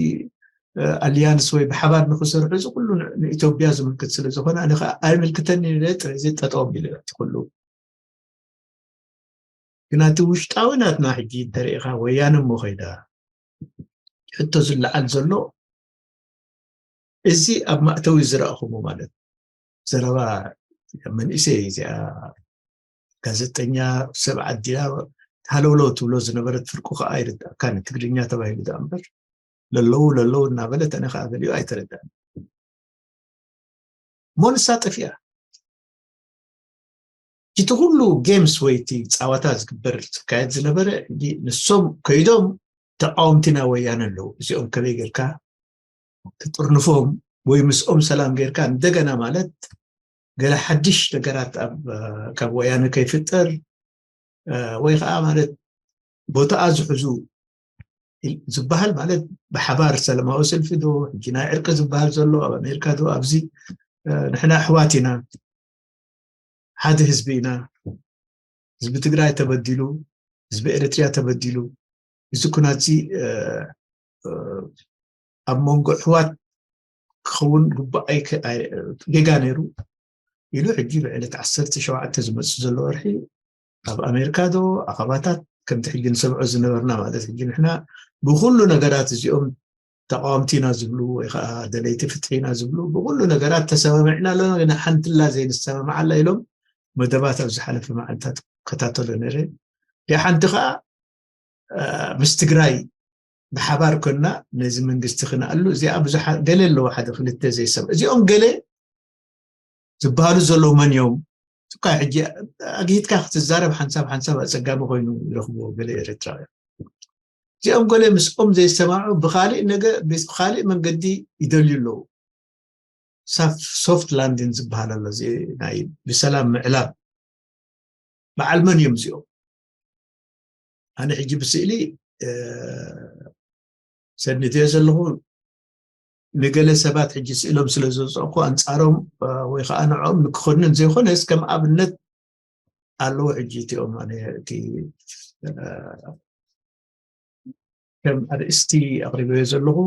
ኣሊያንስ ወይ ብሓባር ንክሰርሑ እዚ ኩሉ ንኢትዮጵያ ዝምልክት ስለ ዝኾነ ኣነ ከዓ ኣይምልክተኒ ጥረ እዚ ጠጠው ኣቢለ እቲ ኩሉ ግና እቲ ውሽጣዊ ናትና ሕጂ እንተሪኢኻ ወያነ እሞ ከይዳ ሕቶ ዝለዓል ዘሎ እዚ ኣብ ማእተዊ ዝረእኹሞ ማለት ዘረባ መንእሰይ እዚኣ ጋዜጠኛ ሰብ ዓዲና ሃለውለው ትብሎ ዝነበረት ፍርቁ ከዓ ይርዳእካ ንትግርኛ ተባሂሉ ዳ እምበር ለለዉ ለለዉ እናበለት ኣነ ከዓ በሊኡ ኣይተረዳእን እሞ ንሳ ጠፊኣ እቲ ኩሉ ጌምስ ወይ እቲ ፀዋታ ዝግበር ዝካየድ ዝነበረ ንሶም ከይዶም ተቃወምቲ ናይ ወያነ ኣለዉ እዚኦም ከመይ ጌርካ ትጥርንፎም ወይ ምስኦም ሰላም ጌርካ እንደገና ማለት ገለ ሓድሽ ነገራት ካብ ወያነ ከይፍጠር ወይ ከዓ ማለት ቦታኣ ዝሕዙ ዝበሃል ማለት ብሓባር ሰላማዊ ሰልፊ ዶ ሕጂ ናይ ዕርቂ ዝበሃል ዘሎ ኣብ ኣሜሪካ ዶ ኣብዚ ንሕና ኣሕዋት ኢና ሓደ ህዝቢ ኢና ህዝቢ ትግራይ ተበዲሉ፣ ህዝቢ ኤርትርያ ተበዲሉ፣ እዚ ኩናት እዚ ኣብ መንጎ ኣሕዋት ክኸውን ግቡእ ጌጋ ነይሩ ኢሉ ሕጂ ብዕለት ዓሰርተ ሸውዓተ ዝመፅእ ዘሎ ወርሒ ኣብ ኣሜሪካ ዶ ኣኸባታት ከምቲ ሕጂ ንሰምዖ ዝነበርና ማለት ሕጂ ንሕና ብኩሉ ነገራት እዚኦም ተቃወምቲ ኢና ዝብሉ ወይ ከዓ ደለይቲ ፍትሒ ኢና ዝብሉ ብኩሉ ነገራት ተሰማሚዕና ኣለና ግን ሓንትላ ዘይንሰማማዓላ ኢሎም መደባት ኣብ ዝሓለፈ መዓልታት ከታተሎ ነረ ያ ሓንቲ ከዓ ምስ ትግራይ ብሓባር ኮና ነዚ መንግስቲ ክነኣሉ እዚኣ ብዙሓ ገለ ኣለዎ ሓደ ክልተ ዘይሰብ እዚኦም ገለ ዝበሃሉ ዘለዉ መን እዮም እኳ ሕጂ ኣግሂትካ ክትዛረብ ሓንሳብ ሓንሳብ ኣፀጋሚ ኮይኑ ይረኽብዎ ገለ ኤርትራውያን እዚኦም ገለ ምስኦም ዘይሰማዑ ብካሊእ ነገ ብካሊእ መንገዲ ይደልዩ ኣለዉ ሶፍት ላንዲን ዝበሃል ኣሎ እዚ ናይ ብሰላም ምዕላብ በዓል መን እዮም እዚኦም ኣነ ሕጂ ብስእሊ ሰኒደዮ ዘለኹ ንገለ ሰባት ሕጂ ስእሎም ስለ ዘውፅእኩ ኣንፃሮም ወይ ከዓ ንዕኦም ንክኸንን ዘይኮነስ ከም ኣብነት ኣለዉ ሕጂ እቲኦም ኣነ እቲ ከም ኣርእስቲ ኣቕሪበዮ ዘለኹ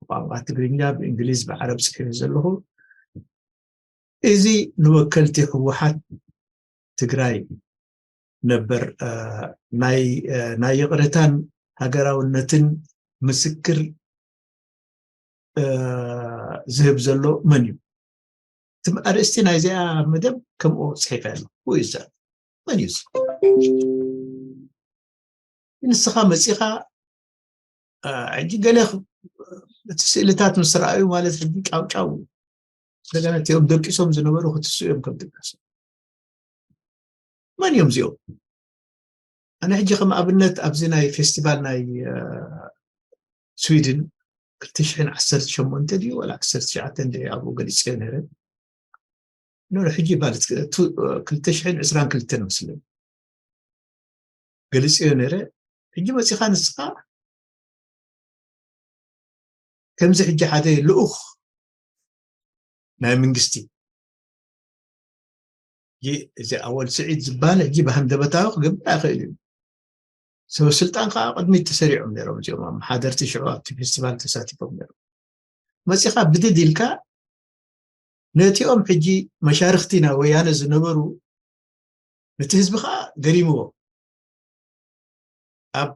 ብቋንቋ ትግርኛ ብእንግሊዝ ብዓረብ ፅሒፈ ዘለኹ እዚ ንወከልቲ ህወሓት ትግራይ ነበር ናይ ይቕረታን ሃገራውነትን ምስክር ዝህብ ዘሎ መን እዩ? እቲ ኣርእስቲ ናይዚኣ መደብ ከምኡ ፅሒፈ ኣሎ። ንስኻ መፂኻ ሕጂ ገለ እቲ ስእልታት ምስ ረኣዩ ማለት ሕጂ ጫውጫው እንደገና እቲኦም ደቂሶም ዝነበሩ ክትስኡ እዮም ከም ድቃሶም መን እዮም እዚኦም ኣነ ሕጂ ከም ኣብነት ኣብዚ ናይ ፌስቲቫል ናይ ስዊድን ክልተ ሽሕን ዓሰርተ ሸሞንተ ድዩ ወላ ዓሰርተ ትሽዓተ እንደ ኣብኡ ገሊፀዮ ነረ ኖ ሕጂ ማለት ክልተ ሽሕን ዕስራን ክልተን መስለኒ ገሊፀዮ ነረ ሕጂ መፂኻ ንስኻ ከምዚ ሕጂ ሓደ ልኡኽ ናይ መንግስቲ እዚ ኣወል ስዒድ ዝበሃል ሕጂ ብሃንደበታዊ ክገብር ኣይኽእል እዩ ሰብ ስልጣን ከዓ ቅድሚት ተሰሪዖም ነሮም እዚኦም ኣመሓደርቲ ሽዑ ኣብቲ ፌስቲቫል ተሳቲፎም ነሮም መፂኻ ብድድ ኢልካ ነቲኦም ሕጂ መሻርክቲ ናይ ወያነ ዝነበሩ ነቲ ህዝቢ ከዓ ገሪምዎ ኣብ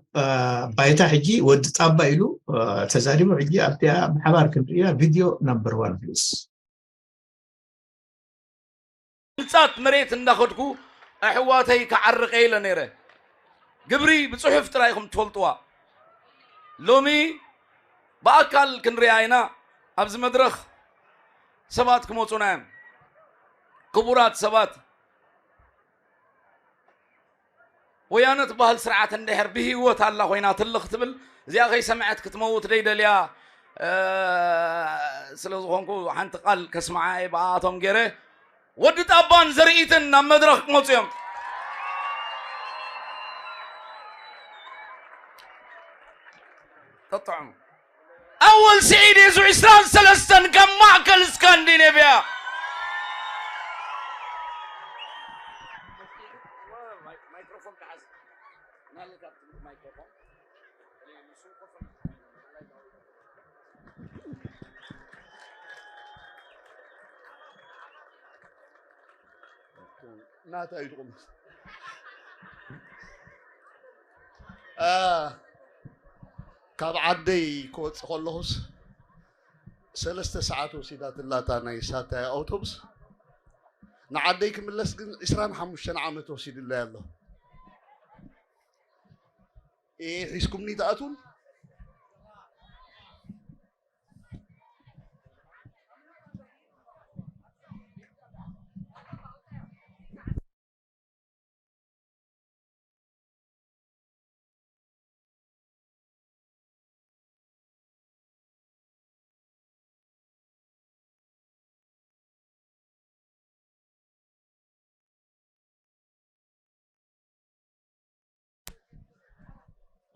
ባይታ ሕጂ ወዲ ጣባ ኢሉ ተዛሪቡ ሕጂ ኣብቲኣ ብሓባር ክንርእያ ቪድዮ ናምበር ዋን ፕሊስ ህንፃት መሬት እንዳኸድኩ ኣሕዋተይ ክዓርቀ ኢለ ነይረ ግብሪ ብፅሑፍ ጥራይ ኢኹም ትፈልጥዋ ሎሚ ብኣካል ክንሪኣ ኢና ኣብዚ መድረኽ ሰባት ክመፁና እዮም ክቡራት ሰባት ወያነ ትበሃል ስርዓት እንድሕር ብህይወት ኣላ ኮይና ትልኽ ትብል እዚኣ ከይሰምዐት ክትመውት ደይደልያ ስለ ዝኾንኩ ሓንቲ ቃል ከስምዓ እየ ብኣቶም ገይረ ወዲ ጣባን ዘርኢትን ናብ መድረኽ ክመፁ እዮም ጠጥዖም ኣወል ስዒድ የሱ ዕስራን ሰለስተን ካብ ማእከል እስካንዲኔቭያ ናታ እዩ ዝቑም ካብ ዓደይ ክወፅእ ከለኹስ ሰለስተ ሰዓት ወሲዳትላታ ናይ ሳታይ ኣውቶቡስ ንዓደይ ክምለስ ግን ዕስራን ሓሙሽተን ዓመት ወሲድለይ ኣሎ ሒዝኩምኒ ትኣትውን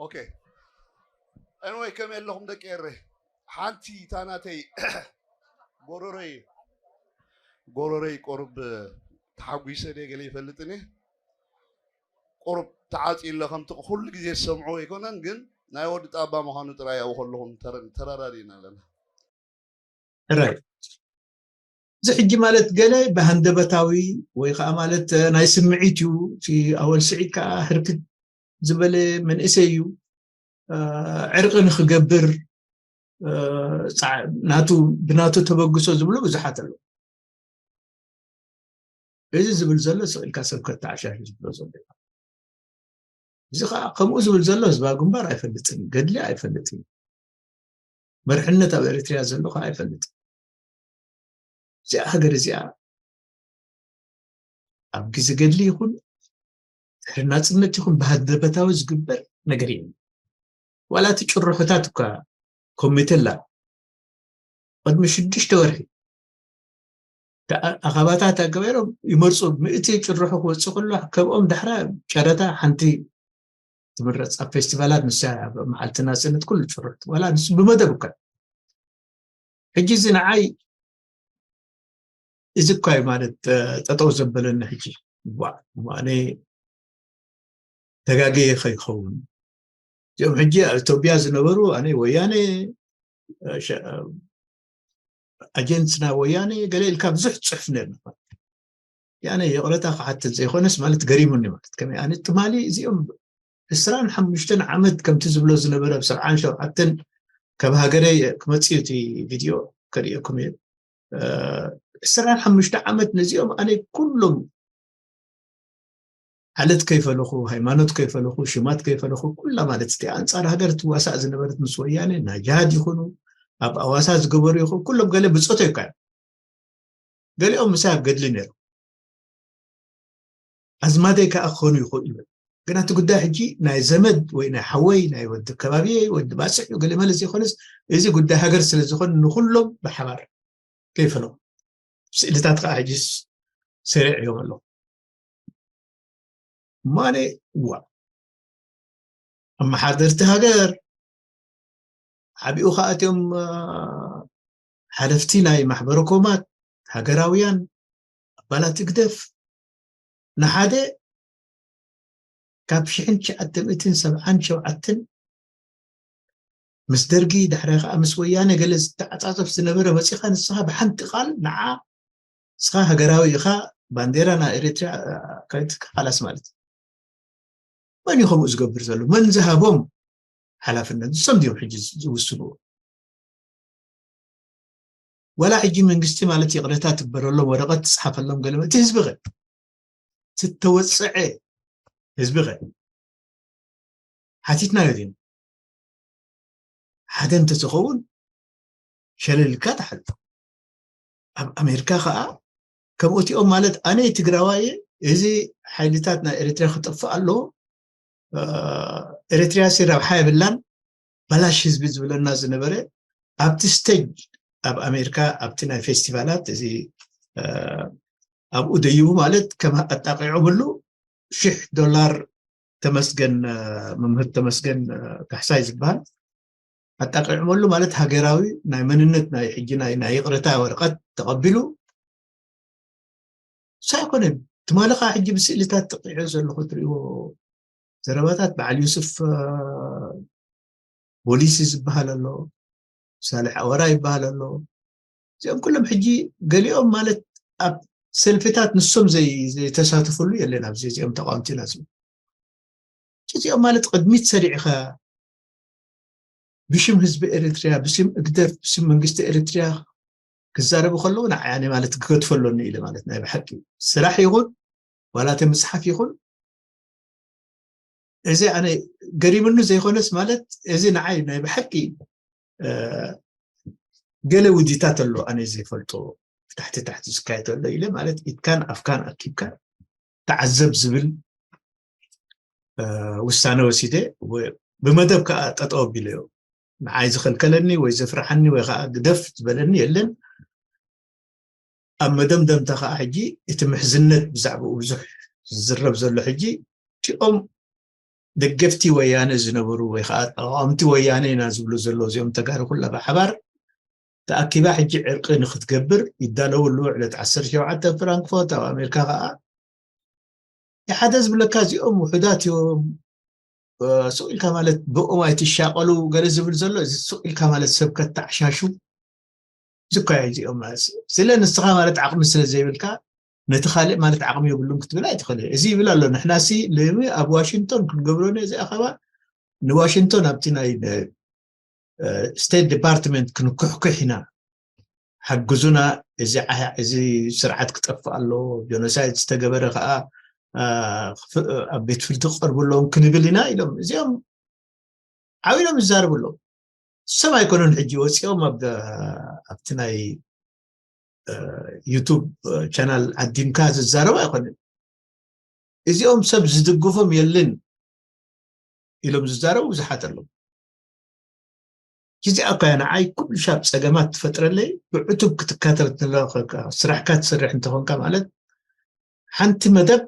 okay anyway ከመይ ኣለኹም ደቂ ኤረ ሓንቲ እታ ናተይ ጎረረይ ጎረረይ ቆርብ ተሓጒሰ ደ ገለ ይፈልጥን እየ ቁሩብ ተዓጽዩ ኣሎ፣ ከምቲ ኩሉ ግዜ ዝሰምዑ ኣይኮነን፣ ግን ናይ ወዲ ጣባ ምዃኑ ጥራይ ኣብኡ ከለኹም ተረ-፣ ተረዳዲእና ኣለና። ሕራይ፣ እዚ ሕጂ ማለት ገለ ብሃንደበታዊ ወይ ከዓ ማለት ናይ ስምዒት እዩ። እቲ ኣወል ስዒድ ከዓ ህርክት ዝበለ መንእሰይ እዩ። ዕርቂ ንክገብር ናቱ ብናቱ ተበግሶ ዝብሉ ብዙሓት ኣለዉ። እዚ ዝብል ዘሎ ስቕ ኢልካ ሰብ ከተዓሻሽ ዝብሎ ዘሎ እዩ። እዚ ከዓ ከምኡ ዝብል ዘሎ ህዝባዊ ግንባር ኣይፈልጥን፣ ገድሊ ኣይፈልጥን፣ መርሕነት ኣብ ኤርትርያ ዘሎ ከዓ ኣይፈልጥን። እዚኣ ሃገር እዚኣ ኣብ ግዜ ገድሊ ይኹን ድሕሪ ናፅነት ይኹን ብሃንደበታዊ ዝግበር ነገር እዩ። ዋላ እቲ ጭርሖታት እኳ ኮሚቴ ኣላ ቅድሚ ሽዱሽተ ወርሒ ኣኻባታት ኣገበሮም ይመርፁ። ምእቲ ጭርሖ ክወፅእ ከሎ ከብኦም ዳሕራ ጨረታ ሓንቲ ትምረፅ ኣብ ፌስቲቫላት ንሳ ኣብ መዓልቲ ናፅነት ኩሉ ጭርሖት ዋላ ንሱ ብመደብ እኳ ሕጂ እዚ ንዓይ እዚ እኳ እዩ ማለት ጠጠው ዘበለኒ ሕጂ። ዋ፣ እሞ ኣነ ተጋግየ ከይኸውን። እዚኦም ሕጂ ኣብ ኢትዮጵያ ዝነበሩ ኣነ ወያነ ኣጀንትና ወያነ ገለ ኢልካ ብዙሕ ትፅሕፍ ነርና። ያነ ይቕረታ ክሓትት ዘይኮነስ ማለት ገሪሙኒ ማለት ከመይ ኣነ ትማሊ እዚኦም ዕስራን ሓሙሽተን ዓመት ከምቲ ዝብሎ ዝነበረ ኣብ ሰብዓን ሸውዓተን ካብ ሃገረይ ክመፅእ እቲ ቪድዮ ከርእየኩም እየ። ዕስራን ሓሙሽተ ዓመት ነዚኦም ኣነ ኩሎም ዓለት ከይፈለኹ ሃይማኖት ከይፈለኹ ሽማት ከይፈለኹ ኩላ ማለት እቲ ኣንፃር ሃገር ትዋሳእ ዝነበረት ምስ ወያነ ናይ ጅሃድ ይኹኑ ኣብ ኣዋሳ ዝገበሩ ይኹኑ ኩሎም ገለ ብፆቶ ይካዮ ገሊኦም ምሳይ ኣብ ገድሊ ነይሮም ኣዝማደይ ከዓ ክኾኑ ይኽእሉ እዮም። ግን እቲ ጉዳይ ሕጂ ናይ ዘመድ ወይ ናይ ሓወይ ናይ ወዲ ከባቢየይ ወዲ ባፅዕ እዩ ገለ መለ ዘይኮነስ እዚ ጉዳይ ሃገር ስለ ዝኾነ ንኩሎም ብሓባር ከይፈሎም ስእልታት ከዓ ሕጂ ሰሪዐዮም ኣለኹ። እሞ ኣነ እዋ ኣመሓደርቲ ሃገር ሓቢኡ ከዓ እትዮም ሓለፍቲ ናይ ማሕበረ ኮማት ሃገራውያን ኣባላት ህግደፍ ንሓደ ካብ ሽሕን ትሽዓተ ሚእትን ሰብዓን ሸውዓተን ምስ ደርጊ ዳሕራይ ከዓ ምስ ወያነ ገለ ዝተዓፃፀፍ ዝነበረ መፂኻ ንስኻ ብሓንቲ ቃል ንዓ ንስኻ ሃገራዊ ኢኻ ባንዴራ ናይ ኤርትራ ካይትካ ሓላስ ማለት እዩ። መን እዩ ከምኡ ዝገብር ዘሎ መን ዝሃቦም ሓላፍነት ንሶም ድዮም ሕጂ ዝውስንዎ? ዋላ ሕጂ መንግስቲ ማለት ይቕረታ ትበረሎም ወረቐት ትፅሓፈሎም ገለ እቲ ህዝቢ ኸ ዝተወፅዐ ህዝቢ ኸ ሓቲትናዮ ዲና ሓደ እንተዝኸውን ሸለልካ ትሓልፎ ኣብ ኣሜሪካ ከዓ ከምኡ እቲኦም ማለት ኣነ ትግራዋይ እዚ ሓይልታት ናይ ኤርትራ ክጠፍእ ኣለዎ ኤርትርያ ሲ ረብሓ የብላን በላሽ ህዝቢ ዝብለና ዝነበረ ኣብቲ ስተጅ ኣብ ኣሜሪካ ኣብቲ ናይ ፌስቲቫላት እዚ ኣብኡ ደይቡ ማለት ከም ኣጣቂዖምሉ ሽሕ ዶላር ተመስገን መምህር ተመስገን ካሕሳይ ዝበሃል ኣጣቂዖመሉ ማለት ሃገራዊ ናይ መንነት ናይ ሕጂ ናይ ናይ ይቕረታ ወረቐት ተቐቢሉ ሳይኮነ ትማሊ ከዓ ሕጂ ብስእልታት ተቂዖ ዘለኹ ትሪእዎ ዘረባታት በዓል ዩስፍ ቦሊሲ ዝበሃል ኣሎ ሳልሕ ኣወራ ይበሃል ኣሎ እዚኦም ኩሎም ሕጂ ገሊኦም ማለት ኣብ ሰልፍታት ንሶም ዘይተሳተፍሉ የለን ኣብዚ እዚኦም ተቃወምቲ ኢና ዝብል እዚኦም ማለት ቅድሚት ሰሪዕኻ ብሽም ህዝቢ ኤርትርያ ብስም እግደፍ ብስም መንግስቲ ኤርትርያ ክዛረቡ ከለዉ ንዓይ ኣነ ማለት ክገድፎ ኣለኒ ኢለ ማለት ናይ ብሓቂ ስራሕ ይኹን ዋላ እቲ ምፅሓፍ ይኹን እዚ ኣነ ገሪምኑ ዘይኮነስ ማለት እዚ ንዓይ ናይ ብሓቂ ገለ ውዲታት ኣሎ ኣነ ዘይፈልጦ ታሕቲ ታሕቲ ዝካየድ ኣሎ ኢለ ማለት ኢድካን ኣፍካን ኣኪብካ ተዓዘብ ዝብል ውሳነ ወሲደ ብመደብ ከዓ ጠጠው ኣቢለዮ ንዓይ ዝኸልከለኒ ወይ ዘፍርሓኒ ወይ ከዓ ግደፍ ዝበለኒ የለን ኣብ መደምደምታ ከዓ ሕጂ እቲ ምሕዝነት ብዛዕባኡ ብዙሕ ዝዝረብ ዘሎ ሕጂ እቲኦም ደገፍቲ ወያነ ዝነበሩ ወይ ከዓ ተቃወምቲ ወያነ ኢና ዝብሉ ዘለዉ እዚኦም ተጋሩ ኩላ ብሓባር ተኣኪባ ሕጂ ዕርቂ ንክትገብር ይዳለዉ ኣለዉ ዕለት ዓሰርተ ሸውዓተ ፍራንክፎርት ኣብ ኣሜሪካ ከዓ ሓደ ዝብለካ እዚኦም ውሑዳት እዮም፣ እ፣ ሱቕ ኢልካ ማለት ብኦም ኣይትሻቐሉ ገለ ዝብል ዘሎ፣ እዚ ሱቕ ኢልካ ማለት ሰብ ከተዓሻሹ ዝኳ እዚኦም ማለት። ስለ ንስኻ ማለት ዓቕሚ ስለ ዘይብልካ፣ ነቲ ካልእ ማለት ዓቕሚ የብሉን ክትብል ኣይትኽእል። እዚ ይብል ኣሎ፣ ንሕናሲ ሎሚ ኣብ ዋሽንግቶን ክንገብሮ ነዚ ኣኸባ፣ ንዋሽንግቶን ኣብቲ ናይ፣ እ፣ ስቴት ዲፓርትመንት ክንኩሕኩሕ ኢና፣ ሓግዙና፣ እዚ ዓያ-፣ እዚ ስርዓት ክጠፍእ ኣሎ፣ ጀኖሳይድ ዝተገበረ ከዓ፣ እ፣ ክፍ-፣ ኣብ ቤት ፍርዲ ክቐርቡ ኣለዎም ክንብል ኢና ኢሎም። እዚኦም ዓው ኢሎም ይዛረቡ ኣለዉ። ሰብ ኣይኮኑን ሕጂ ወፂኦም ኣብ፣ ኣብቲ ናይ፣ እ፣ ዩቱብ፣ እ፣ ቻናል ዓዲምካ ዝዛረቡ ኣይኮኑን። እዚኦም ሰብ ዝድግፎም የለን ኢሎም ዝዛረቡ ብዙሓት ኣለዉ። ግዜ ኣኳያ ንዓይ ኩሉ ሻብ ጸገማት ትፈጥረለይ፣ ብዕቱብ ክትካተል እንተለኻ፣ ስራሕካ ትሰርሕ እንተኾንካ ማለት ሓንቲ መደብ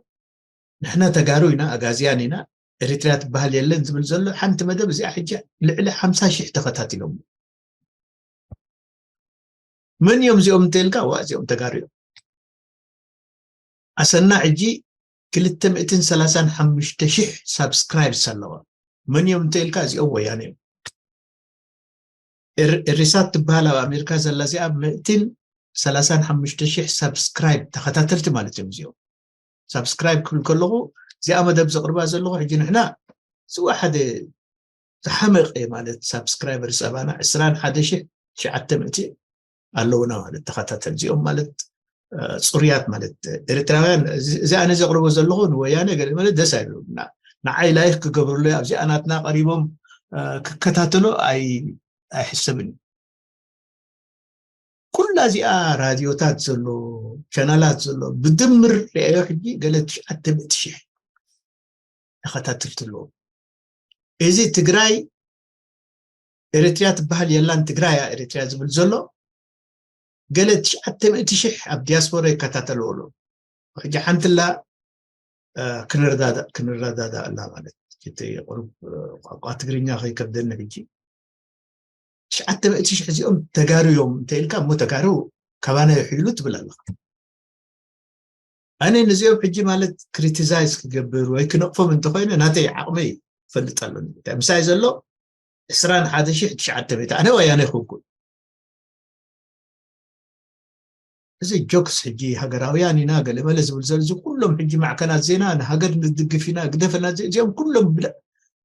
ንሕና ተጋሩ ኢና፣ ኣጋዝያን ኢና፣ ኤሪትርያ ትበሃል የለን ዝብል ዘሎ ሓንቲ መደብ እዚኣ ሕጂ ልዕሊ ሓምሳ ሺሕ ተኸታቲሎም። መን እዮም እዚኦም እንተልካ፣ ዋ እዚኦም ተጋሩ እዮም። ኣሰና ሕጂ ክልተ ሚእትን ሰላሳን ሓሙሽተ ሺሕ ሳብስክራይብስ ኣለዋ። መን እዮም እንተልካ፣ እዚኦም ወያነ እዮም። ኤር-፣ ኤሪሳት ትበሃል ኣብ ኣሜሪካ ዘላ እዚኣ ሚእትን ሰላሳን ሓሙሽተ ሺሕ ሳብስክራይብ ተኸታተልቲ ማለት እዮም እዚኦም። ሳብስክራይብ ክብል ከለኹ፣ እዚኣ መደብ ዘቕርባ ዘለኹ ሕጂ ንሕና ዝወሓደ ዝሓመቐ ማለት ሳብስክራይበር ጸባና ዕስራን ሓደ ሺሕ ትሽዓተ ሚእቲ ኣለውና ማለት ተኸታተል። እዚኦም ማለት፣ እ፣ ጽሩያት ማለት ኤርትራውያን፣ እዚ፣ እዚ ኣነ ዘቕርቦ ዘለኹ ንወያነ ገለ ማለት ደስ ኣይብሎም። ና-፣ ንዓይ ላይክ ክገብሩለይ ኣብዚኣ ናትና ቀሪቦም፣ እ፣ ክከታተሎ ኣይ-፣ ኣይሕሰብን እዩ። ኩላ እዚኣ ራድዮታት ዘሎ፣ ቻናላት ዘሎ ብድምር ርኣዮ ሕጂ ገለ ትሽዓተ ሚእቲ ሺሕ ተኸታተልቲ ኣለዎ። እዚ ትግራይ ኤርትርያ ትበሃል የላን፣ ትግራይ እያ ኤርትርያ ዝብል ዘሎ ገለ ትሽዓተ ሚእቲ ሺሕ ኣብ ዲያስፖራ ይከታተልዎ ኣለዉ። ሕጂ ሓንትላ፣ እ፣ ክንረዳዳእ፣ ክንረዳዳእ ኣላ ማለት እቲ ቁሩብ፣ እ፣ ቋንቋ ትግርኛ ከይከብደኒ ሕጂ። ትሽዓተ ሚእቲ ሺሕ እዚኦም ተጋሩ እዮም እንተ ኢልካ እሞ ተጋሩ ካባና ይሕይሉ ትብል ኣለኻ። ኣነ ነዚኦም ሕጂ ማለት ክሪቲሳይዝ ክገብር ወይ ክነቕፎም እንተኾይነ ናተይ ዓቕመይ ይፈልጥ ኣለኒ። እንታይ ምሳይ ዘሎ ዕስራን ሓደ ሺሕ ትሽዓተ ሚእቲ፣ ኣነ ወያነ ይኹንኩን። እዚ ጆክስ ሕጂ ሃገራውያን ኢና ገለ መለ ዝብል ዘሎ፣ እዚ ኩሎም ሕጂ ማዕከናት ዜና ንሃገር ንድግፍ ኢና ግደፈና፣ እዚ-፣ እዚኦም ኩሎም ብለ-፣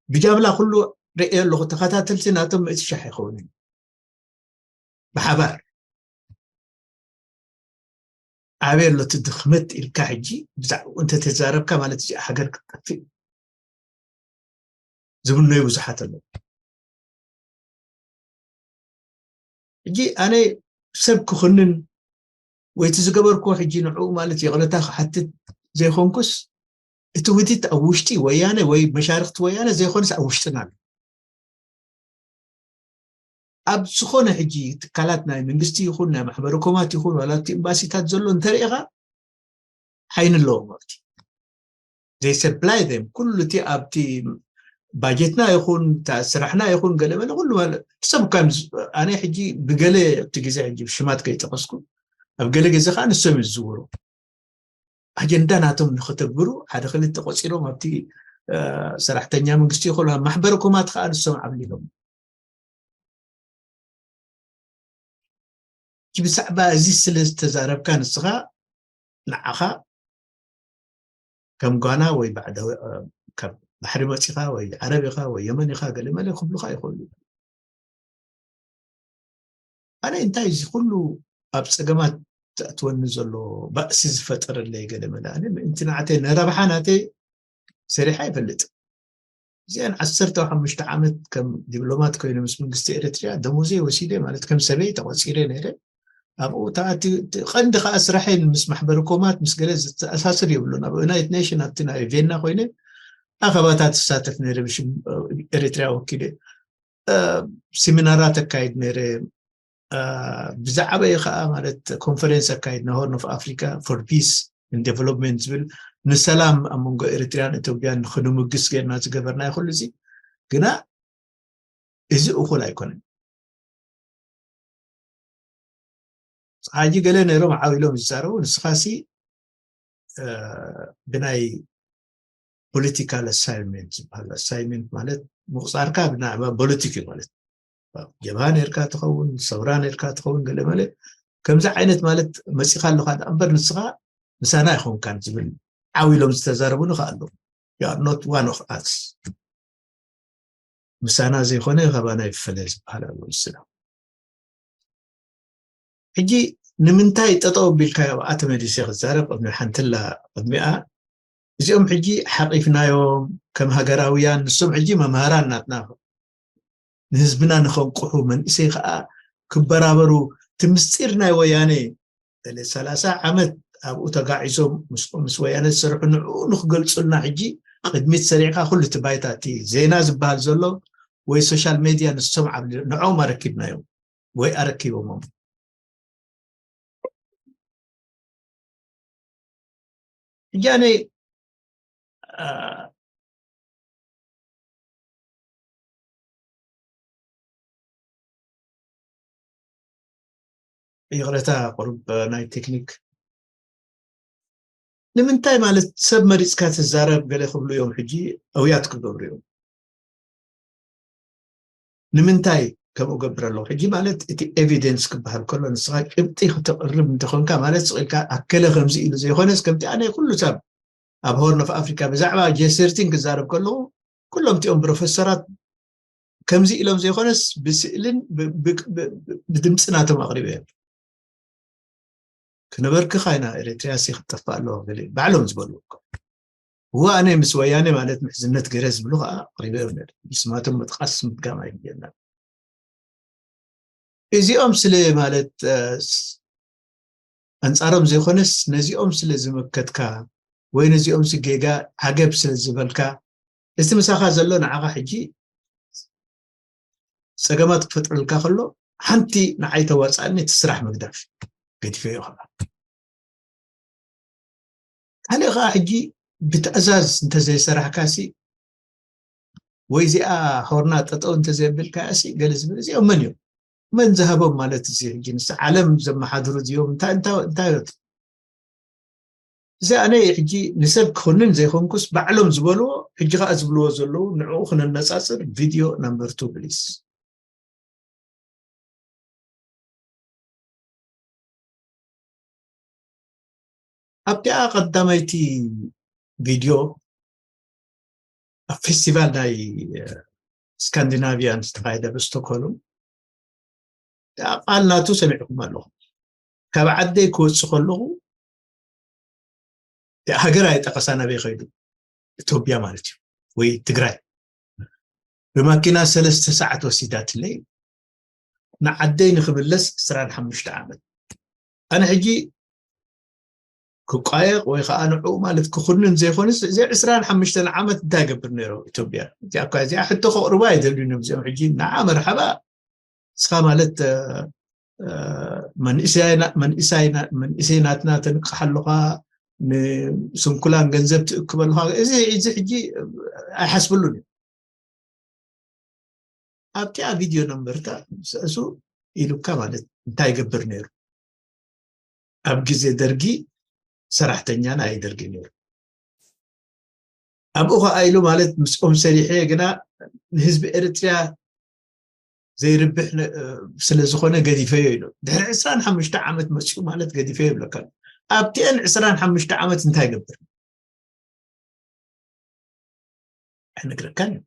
ብጃምላ ኩሉ ርእየ ኣለኹ፣ ተኸታተልቲ ናቶም ምእቲ ሻሕ ኣይኸውን እዩ። ብሓባር ኣበይ ኣሎ እቲ ድኽመት ኢልካ ሕጂ ብዛዕባኡ እንተተዛረብካ ማለት እዚ ሃገር ክትጠፍእ እዩ ዝብልነዩ ብዙሓት ኣለዉ። ሕጂ ኣነ ሰብ ክኹንን ወይ እቲ ዝገበርክዎ ሕጂ ንዕኡ ማለት ይቕረታ ክሓትት ዘይኮንኩስ፣ እቲ ውዲት ኣብ ውሽጢ ወያነ ወይ መሻርኽቲ ወያነ ዘይኮነስ ኣብ ውሽጥና ኣሎ። ኣብ ዝኾነ ሕጂ ትካላት ናይ መንግስቲ ይኹን ናይ ማሕበረ ኮማት ይኹን ዋላ እቲ ኤምባሲታት ዘሎ እንተሪኢኻ ሓይኒ ኣለዎም ኣብቲ። They supply them። ኩሉ እቲ ኣብቲ ባጀትና ይኹን እታ ስራሕና ይኹን ገለ መለ ኩሉ ማለት ሰብ ከም ዝ-፣ ኣነ ሕጂ ብገለ ኣብቲ ግዜ ሕጂ ሽማት ከይጠቐስኩ ኣብ ገለ ግዜ ከዓ ንሶም እዩ ዝዝውሩ። ኣጀንዳ ናቶም ንኸተግብሩ ሓደ ክልተ ቆፂሮም ኣብቲ፣ እ፣ ሰራሕተኛ መንግስቲ ይኹን ኣብ ማሕበረ ኮማት ከዓ ንሶም ዓብሊሎም። ብዛዕባ እዚ ስለ ዝተዛረብካ ንስኻ ንዓኻ ከም ጓና ወይ ባዕዳዊ፣ እ፣ ካብ ባሕሪ መጺኻ ወይ ዓረብ ኢኻ ወይ የመን ኢኻ ገለ መለ ክብሉኻ ይኽእሉ። ኣነ እንታይ እዚ ኩሉ ኣብ ጸገማት ዘእትወኒ ዘሎ ባእሲ ዝፈጠረለይ ገለ መለ፣ ኣነ ምእንቲ ናዕተይ ንረብሓ ናተይ ሰሪሐ ኣይፈልጥን። እዚኣን ዓሰርተ ሓሙሽተ ዓመት ከም ዲፕሎማት ኮይነ ምስ መንግስቲ ኤርትርያ ደሞዘይ ወሲደ ማለት ከም ሰበይ ተቆጺረ ነይረ። ኣብኡ ተኣቲ-፣ እቲ ቀንዲ ከኣ ስራሐይ ምስ ማሕበረ ኮማት ምስ ገለ ዝተኣሳስር የብሉን። ኣብ ዩናይትድ ኔሽን ኣብቲ ናይ ቬና ኮይነ ኣኸባታት እሳተፍ ነይረ ብሽም ኤርትርያ ወኪለ። እ፣ ሴሚናራት ኣካይድ ነይረ። እ፣ ብዛዕባይ ከኣ ማለት ኮንፈረንስ ኣካይድና ሆርን ኦፍ ኣፍሪካ ፎር ፒስ ኤንድ ዴቨሎፕመንት ዝብል ንሰላም ኣብ መንጎ ኤርትርያን ኢትዮጵያን ንክንምግስ ጌርና ዝገበርናዮ ኩሉ እዚ ግና እዚ እኹል ኣይኮነን። ሕጂ ገለ ነይሮም ዓው ኢሎም ይዛረቡ፣ ንስኻሲ፣ እ፣ ብናይ political assignment ዝበሃል። Assignment ማለት ምቁፃርካ ብናዕባ ፖለቲክ እዩ ማለት። ጀብሃ ነርካ ትኸውን፣ ሰውራ ነርካ ትኸውን፣ ገለ መለ ከምዚ ዓይነት ማለት መፂኻ ኣለኻ ደኣ እምበር ንስኻ ምሳና ኣይኾንካን ዝብል ዓው ኢሎም ዝተዛረቡኒ ከኣ ኣለዉ። You are not one of us። ምሳና ዘይኮነ ካባና ይፈለ ዝበሃል ኣሎ ንስና። ሕጂ ንምንታይ ጠጠው ኣቢልካዮ ኣብኣ ተመሊሰ ክዛረብ ቅድሚ ሓንትላ ቅድሚኣ እዚኦም ሕጂ ሓቂፍናዮም ከም ሃገራውያን ንሶም ሕጂ መምሃራን ናትና ንህዝብና ንኸንቁሑ መንእሰይ ከዓ ክበራበሩ እቲ ምስጢር ናይ ወያነ ሰላሳ ዓመት ኣብኡ ተጋዒዞም ምስ ወያነ ዝሰርሑ ንዕኡ ንክገልፁልና ሕጂ ቅድሚት ሰሪዕካ ኩሉ እቲ ባይታ እቲ ዜና ዝበሃል ዘሎ ወይ ሶሻል ሜድያ ንሶም ዓብ ንዕኦም ኣረኪብናዮም ወይ ኣረኪቦሞም ሕጂ ኣነ ይቕረታ ቁሩብ ናይ ቴክኒክ ንምንታይ ማለት ሰብ መሪፅካ ትዛረብ ገለ ክብሉ እዮም ሕጂ ኣውያት ክገብሩ እዮም ንምንታይ ከምኡ ገብር ኣለኹ ሕጂ ማለት እቲ ኤቪደንስ ክበሃል ከሎ ንስኻ ጭብጢ ክተቕርብ እንተኾንካ ማለት ስቕ ኢልካ ኣከለ ከምዚ ኢሉ ዘይኮነስ ከምቲ ኣነ ኩሉ ሰብ ኣብ ሆርን ኦፍ ኣፍሪካ ብዛዕባ ጄሰርቲን ክዛረብ ከለኹ ኩሎም እቲኦም ፕሮፌሰራት ከምዚ ኢሎም ዘይኮነስ ብስእልን ብድምፂ ናቶም ኣቕሪበ እዮም ክነበርክኻ ኢና ኤርትርያ ሲ ክትጠፍእ ኣለዋ ገለ ባዕሎም ዝበልዎ እኮ እዋ ኣነ ምስ ወያነ ማለት ምሕዝነት ገይረ ዝብሉ ከዓ ኣቕሪበ እዮም ነይሩ ብስማቶም ምጥቃስ ምድጋም ኣይግብየና እዚኦም ስለ ማለት ኣንፃሮም ዘይኮነስ ነዚኦም ስለ ዝመከትካ ወይ ነዚኦም ሲ ጌጋ ዓገብ ስለ ዝበልካ እቲ ምሳኻ ዘሎ ንዓኻ ሕጂ ፀገማት ክፈጥረልካ ከሎ ሓንቲ ንዓይ ተዋፃእኒ እቲ ስራሕ ምግዳፍ ገዲፈዮ ከዓ ካልእ ከዓ ሕጂ ብትእዛዝ እንተዘይሰራሕካ ሲ ወይ እዚኣ ሆርና ጠጠው እንተዘይብልካ ሲ ገለ ዝብል እዚኦም መን እዮም መን ዝሃቦም ማለት እዚ ሕጂ ንስ ዓለም ዘመሓድሩ እዚኦም እንታይ እንታይ እንታይ እዚ ኣነ ሕጂ ንሰብ ክኹንን ዘይኮንኩስ ባዕሎም ዝበልዎ ሕጂ ከዓ ዝብልዎ ዘለዉ ንዕኡ ክነነፃፅር ቪድዮ ናምበር ቱ ፕሊስ ኣብቲኣ ቀዳመይቲ ቪድዮ ኣብ ፌስቲቫል ናይ ስካንዲናቪያን ዝተኻየደ ብስቶኮልም ቃል ናቱ ሰሚዕኩም ኣለኹ ካብ ዓደይ ክወፅእ ከለኹ ሃገር ኣይጠቐሳ ናበይ ከይዱ ኢትዮጵያ ማለት እዩ ወይ ትግራይ ብማኪና ሰለስተ ሰዓት ወሲዳትለይ ንዓደይ ንክምለስ ዕስራን ሓሙሽተ ዓመት ኣነ ሕጂ ክቋየቕ ወይ ከዓ ንዕኡ ማለት ክኹንን ዘይኮንስ እዚ ዕስራን ሓሙሽተን ዓመት እንታይ ገብር ነይሮ ኢትዮጵያ እዚኣ እኳ እዚኣ ሕቶ ከቕርቡ ኣይደልዩን እዮም እዚኦም ሕጂ ንዓ መርሓባ እስኻ ማለት መንእሰይ ናትና ተንቅሕ ኣለኻ ንስንኩላን ገንዘብ ትእክብ ኣለኻ እዚ እዚ ሕጂ ኣይሓስብሉን እዩ ኣብቲኣ ቪድዮ ነምበርታ ስእሱ ኢሉካ ማለት እንታይ ይገብር ነይሩ ኣብ ግዜ ደርጊ ሰራሕተኛና ኣይደርጊ ነይሩ ኣብኡ ከዓ ኢሉ ማለት ምስኦም ሰሪሐ ግና ንህዝቢ ኤርትርያ ዘይርብሕ ስለ ዝኾነ ገዲፈዮ ኢሉ ድሕሪ ዕስራን ሓሙሽተ ዓመት መፅኡ ማለት ገዲፈዮ ይብለካ ኣብቲአን ዕስራን ሓሙሽተ ዓመት እንታይ ገብር ኣይነግረካን እዩ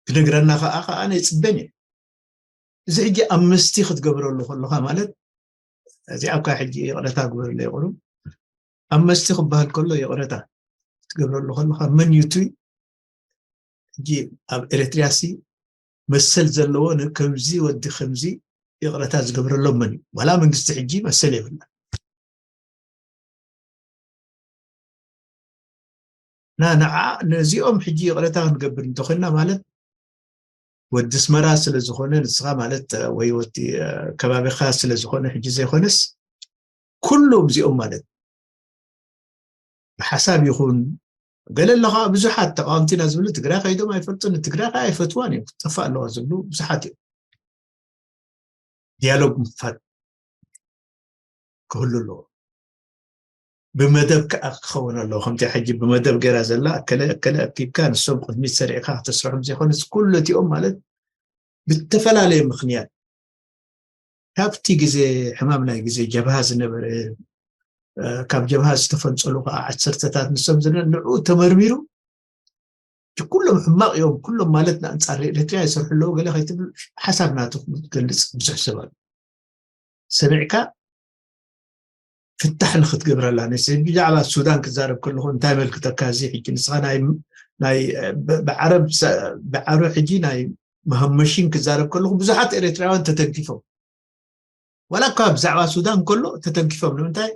ክነግረና ከዓ ከዓ ይፅበን እዩ እዚ ሕጂ ኣብ መስቲ ክትገብረሉ ከለካ ማለት እዚኣ እኳ ሕጂ ይቕረታ ግበረለይ ቁሩብ ኣብ መስቲ ክበሃል ከሎ ይቕረታ ክትገብረሉ ከለካ መን እዩ እቲ ሕጂ ኣብ ኤርትርያ ሲ መሰል ዘለዎ ከምዚ ወዲ ከምዚ ይቕረታ ዝገብረሎም መን እዩ ዋላ መንግስቲ ሕጂ መሰል የብላ ና ንዓ ነዚኦም ሕጂ ይቕረታ ክንገብር እንተኾንና ማለት ወዲ ስመራ ስለ ዝኾነ ንስኻ ማለት ወይ ወዲ ከባቢኻ ስለ ዝኾነ ሕጂ ዘይኮነስ ኩሎም እዚኦም ማለት ብሓሳብ ይኹን ገለ ኣለኻ ብዙሓት ተቃወምቲ ኢና ዝብሉ ትግራይ ከይዶም ኣይፈልጡን ትግራይ ከ ኣይፈትዋን እዮም ክትጠፋ ኣለዋ ዝብሉ ብዙሓት እዮም ዲያሎግ ምክፋት ክህሉ ኣለዎ ብመደብ ከዓ ክኸውን ኣለዎ። ከምቲ ሕጂ ብመደብ ገይራ ዘላ፣ እከለ እከለ ኣኪብካ ንሶም ቅድሚት ሰሪዕካ ክተስርሖም ዘይኮነስ፣ ኩሉ እቲኦም ማለት ብተፈላለየ ምኽንያት፣ ካብቲ ግዜ ሕማም ናይ ግዜ ጀብሃ ዝነበረ፣ እ፣ ካብ ጀብሃ ዝተፈንጸሉ ከዓ ዓሰርተታት ንሶም ዝነ ንዕኡ ተመርሚሩ፣ እቲ ኩሎም ሕማቕ እዮም፣ ኩሎም ማለት ንኣንጻር ኤርትራ ይሰርሑ ኣለዉ ገለ ከይትብል፣ ሓሳብ ናቱ ክትገልጽ ብዙሕ ሰብ ኣሎ። ሰሚዕካ ፍታሕ ንክትገብረላ ነዚ። ብዛዕባ ሱዳን ክዛረብ ከለኹ እንታይ መልክተካ? እዚ ሕጂ ንስኻ ናይ ናይ ብ- ብዓረብ ሰ- ብዓረብ ሕጂ ናይ መሃመሽን ክዛረብ ከለኹ ብዙሓት ኤርትራውያን ተተንኪፎም፣ ዋላ እኳ ብዛዕባ ሱዳን ከሎ ተተንኪፎም። ንምንታይ?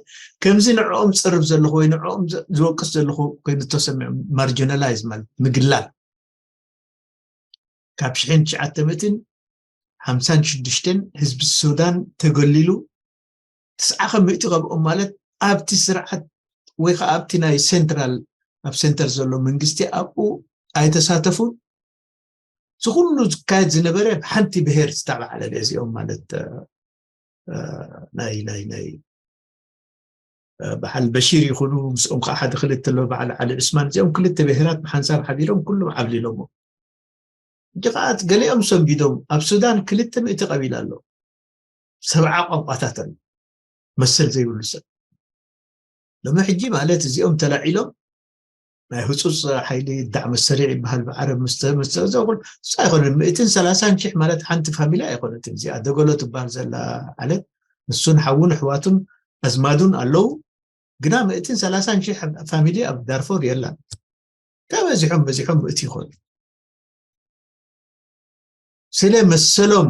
ከምዚ ንዕኦም ዝጸርፍ ዘለኹ ወይ ንዕኦም ዝ- ዝወቅስ ዘለኹ ኮይኑ ተሰሚዖም፣ ማርጂናላይዝ ማለት ምግላል። ካብ ሽሕን ትሽዓተ ሚእትን ሓምሳን ሽዱሽተን ህዝቢ ሱዳን ተገሊሉ፣ ትስዓ ከሚእቲ ካብኦም ማለት ኣብቲ ስርዓት ወይ ከዓ ኣብቲ ናይ ሴንትራል፣ ኣብ ሴንተር ዘሎ መንግስቲ ኣብኡ ኣይተሳተፉን። እዚ ኩሉ ዝካየድ ዝነበረ ብሓንቲ ብሄር ዝተባዕለለ እዚኦም ማለት እ፣ እ፣ ናይ ናይ ናይ እ፣ በዓል በሺር ይኹኑ ምስኦም ከዓ ሓደ ክልተ ኣሎ በዓል ዓሊ ዑስማን፣ እዚኦም ክልተ ብሄራት ብሓንሳብ ሓቢሮም ኩሎም ዓብሊሎሞ። ሕጂ ከዓ ገሊኦም ሰንቢዶም ኣብ ሱዳን ክልተ ሚእቲ ቀቢላ ኣሎ፣ ሰብዓ ቋንቋታት ኣሎ፣ መሰል ዘይብሉ ሰብ። ሎሚ ሕጂ ማለት እዚኦም ተላዒሎም ናይ ህፁፅ ሓይሊ ዳዕመ ሰሪዕ ይበሃል ብዓረብ ምስ ተ- ምስ ተዘኹል እሱ ኣይኮነን። ሚእትን ሰላሳን ሺሕ ማለት ሓንቲ ፋሚሊ ኣይኮነትን። እዚኣ ደገሎ ትበሃል ዘላ ዓለት፣ ንሱን ሓውን ኣሕዋቱን ኣዝማዱን ኣለዉ። ግና ሚእትን ሰላሳን ሺሕ ፋሚሊ ኣብ ዳርፎር የላን። ተበዚሖም በዚሖም ምእቲ ይኾኑ። ስለ መሰሎም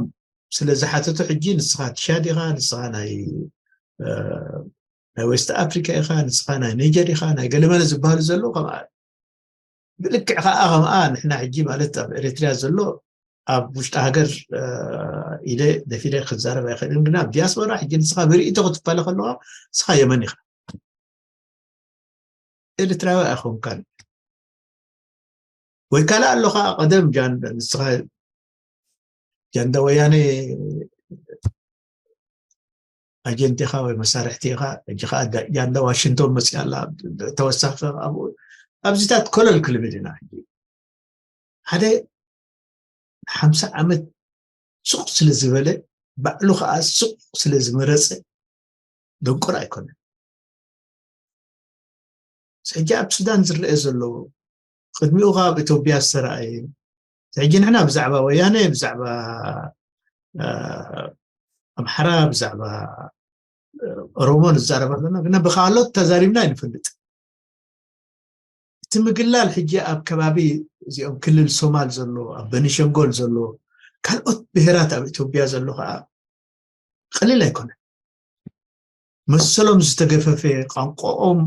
ስለ ዝሓተቱ ሕጂ ንስኻ ቻድ ኢኻ፣ ንስኻ ናይ እ፣ ናይ ዌስት ኣፍሪካ ኢኻ፣ ንስኻ ናይ ኒጀር ኢኻ፣ ናይ ገለመለ ዝበሃሉ ዘለዉ ከምኣ። ብልክዕ ከዓ ከምኣ ንሕና ሕጂ ማለት ኣብ ኤርትራ ዘሎ ኣብ ውሽጢ ሃገር እ፣ ኢለ ደፊረ ክዛረብ ኣይኽእልን። ግና ኣብ ዲያስፖራ ሕጂ ንስኻ ብርእይቶ ክትፈለ ከለዋ ንስኻ የመን ኢኻ፣ ኤርትራዊ ኣይኮንካን። ወይ ካልእ ኣሎ ከዓ ቀደም ጃን ንስኻ ጃንዳ ወያነ ኣጀንት ኢኻ ወይ መሳርሕቲ ኢኻ። ሕጂ ከዓ ዳ- ጃንዳ ዋሽንግቶን መፅያ ኣላ። ተወሳኺ ኣብኡ ኣብዚታት ኮለል ክልብል ኢና። ሕጂ ሓደ ሓምሳ ዓመት ስቕ ስለ ዝበለ፣ ባዕሉ ከዓ ስቕ ስለ ዝመረፀ ደንቆር ኣይኮነን። ሕጂ ኣብ ሱዳን ዝረአ ዘሎ፣ ቅድሚኡ ከዓ ኣብ ኢትዮጵያ ዝተረኣየ፣ ሕጂ ንሕና ብዛዕባ ወያነ፣ ብዛዕባ እ፣ ኣምሓራ፣ ብዛዕባ እ፣ ኦሮሞ ንዛረብ ኣለና፣ ግና ብካሎት ተዛሪብና ኣይንፈልጥ። እቲ ምግላል ሕጂ ኣብ ከባቢ እዚኦም ክልል ሶማል ዘሎ፣ ኣብ በኒሸንጎል ዘሎ፣ ካልኦት ብሄራት ኣብ ኢትዮጵያ ዘሎ ከዓ ቀሊል ኣይኮነን። መሰሎም ዝተገፈፈ፣ ቋንቋኦም፣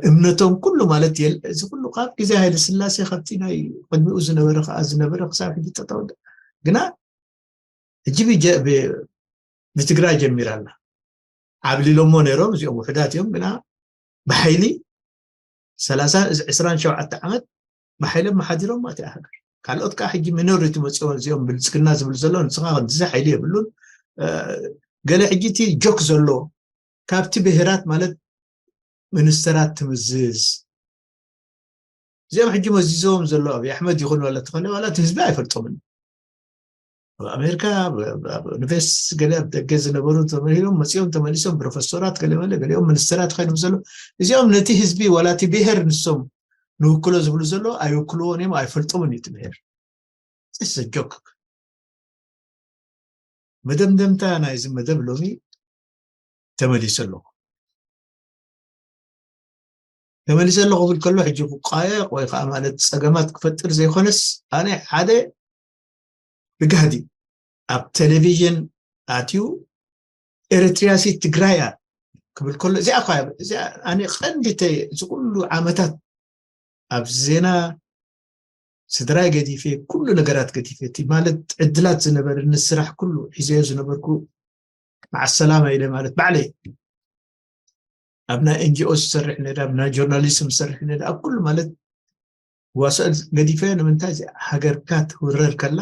እምነቶም ኩሉ ማለት የል- እዚ ኩሉ ካብ ግዜ ሃይለ ስላሴ ካብቲ ናይ ቅድሚኡ ዝነበረ ከዓ ዝነበረ ክሳብ ሕጂ ተጠወደ። ግና ሕጂ ብጀ- ብ- ብትግራይ ጀሚራ ኣላ። ዓብሊሎሞ ነይሮም እዚኦም ውሕዳት እዮም። ግና ብሓይሊ ሰላሳ ዕስራን ሸውዓተ ዓመት ብሓይሊ መሓዲሮም ኣትያ ሃገር። ካልኦት ከዓ ሕጂ ሚኖሪቲ መፅኦም እዚኦም ብልፅግና ዝብል ዘሎ ንስኻ ክንድዚ ሓይሊ የብሉን። እ፣ ገለ ሕጂ እቲ ጆክ ዘሎ ካብቲ ብሄራት ማለት ሚኒስተራት ትምዝዝ። እዚኦም ሕጂ መዚዞም ዘሎ ኣብይ ኣሕመድ ይኹን ዋላ ተኸለ ዋላ እቲ ህዝቢ ኣይፈልጦምን። ኣብ ኣሜሪካ ኣብ- ኣብ ዩኒቨርሲቲ ገለ ኣብ ደገ ዝነበሩ ተመሂሮም መፂኦም ተመሊሶም ፕሮፌሰራት ገለ መለ ገሊኦም ሚኒስተራት ኮይኖም ዘሎ እዚኦም ነቲ ህዝቢ ዋላ እቲ ብሄር ንሶም ንውክሎ ዝብሉ ዘሎ ኣይውክልዎን እዮም ኣይፈልጦምን እዩ እቲ ብሄር። ጆክ። መደምደምታ ናይዚ መደብ ሎሚ ተመሊሰ ኣለኹ። ተመሊሰ ኣለኹ ክብል ከሎ ሕጂ ክቋየቕ ወይ ከዓ ማለት ፀገማት ክፈጥር ዘይኮነስ ኣነ ሓደ ብጋህዲ ኣብ ቴሌቪዥን ኣትዩ ኤርትርያሲ ትግራያ ክብል ከሎ እዚኣ እኳ እዚኣ ኣነ ቀንዲ ተ- እዚ ኩሉ ዓመታት ኣብ ዜና ስድራይ ገዲፈ ኩሉ ነገራት ገዲፈ እቲ ማለት ዕድላት ዝነበረኒ ስራሕ ኩሉ ሒዘዮ ዝነበርኩ መዓሰላማ ኢለ ማለት ባዕለይ ኣብ ናይ ኤንጂኦ ዝሰርሕ ነደ ኣብ ናይ ጆርናሊስም ዝሰርሕ ነደ ኣብ ኩሉ ማለት ዋስኦ ገዲፈ ንምንታይ እዚ ሃገርካ ትውረር ከላ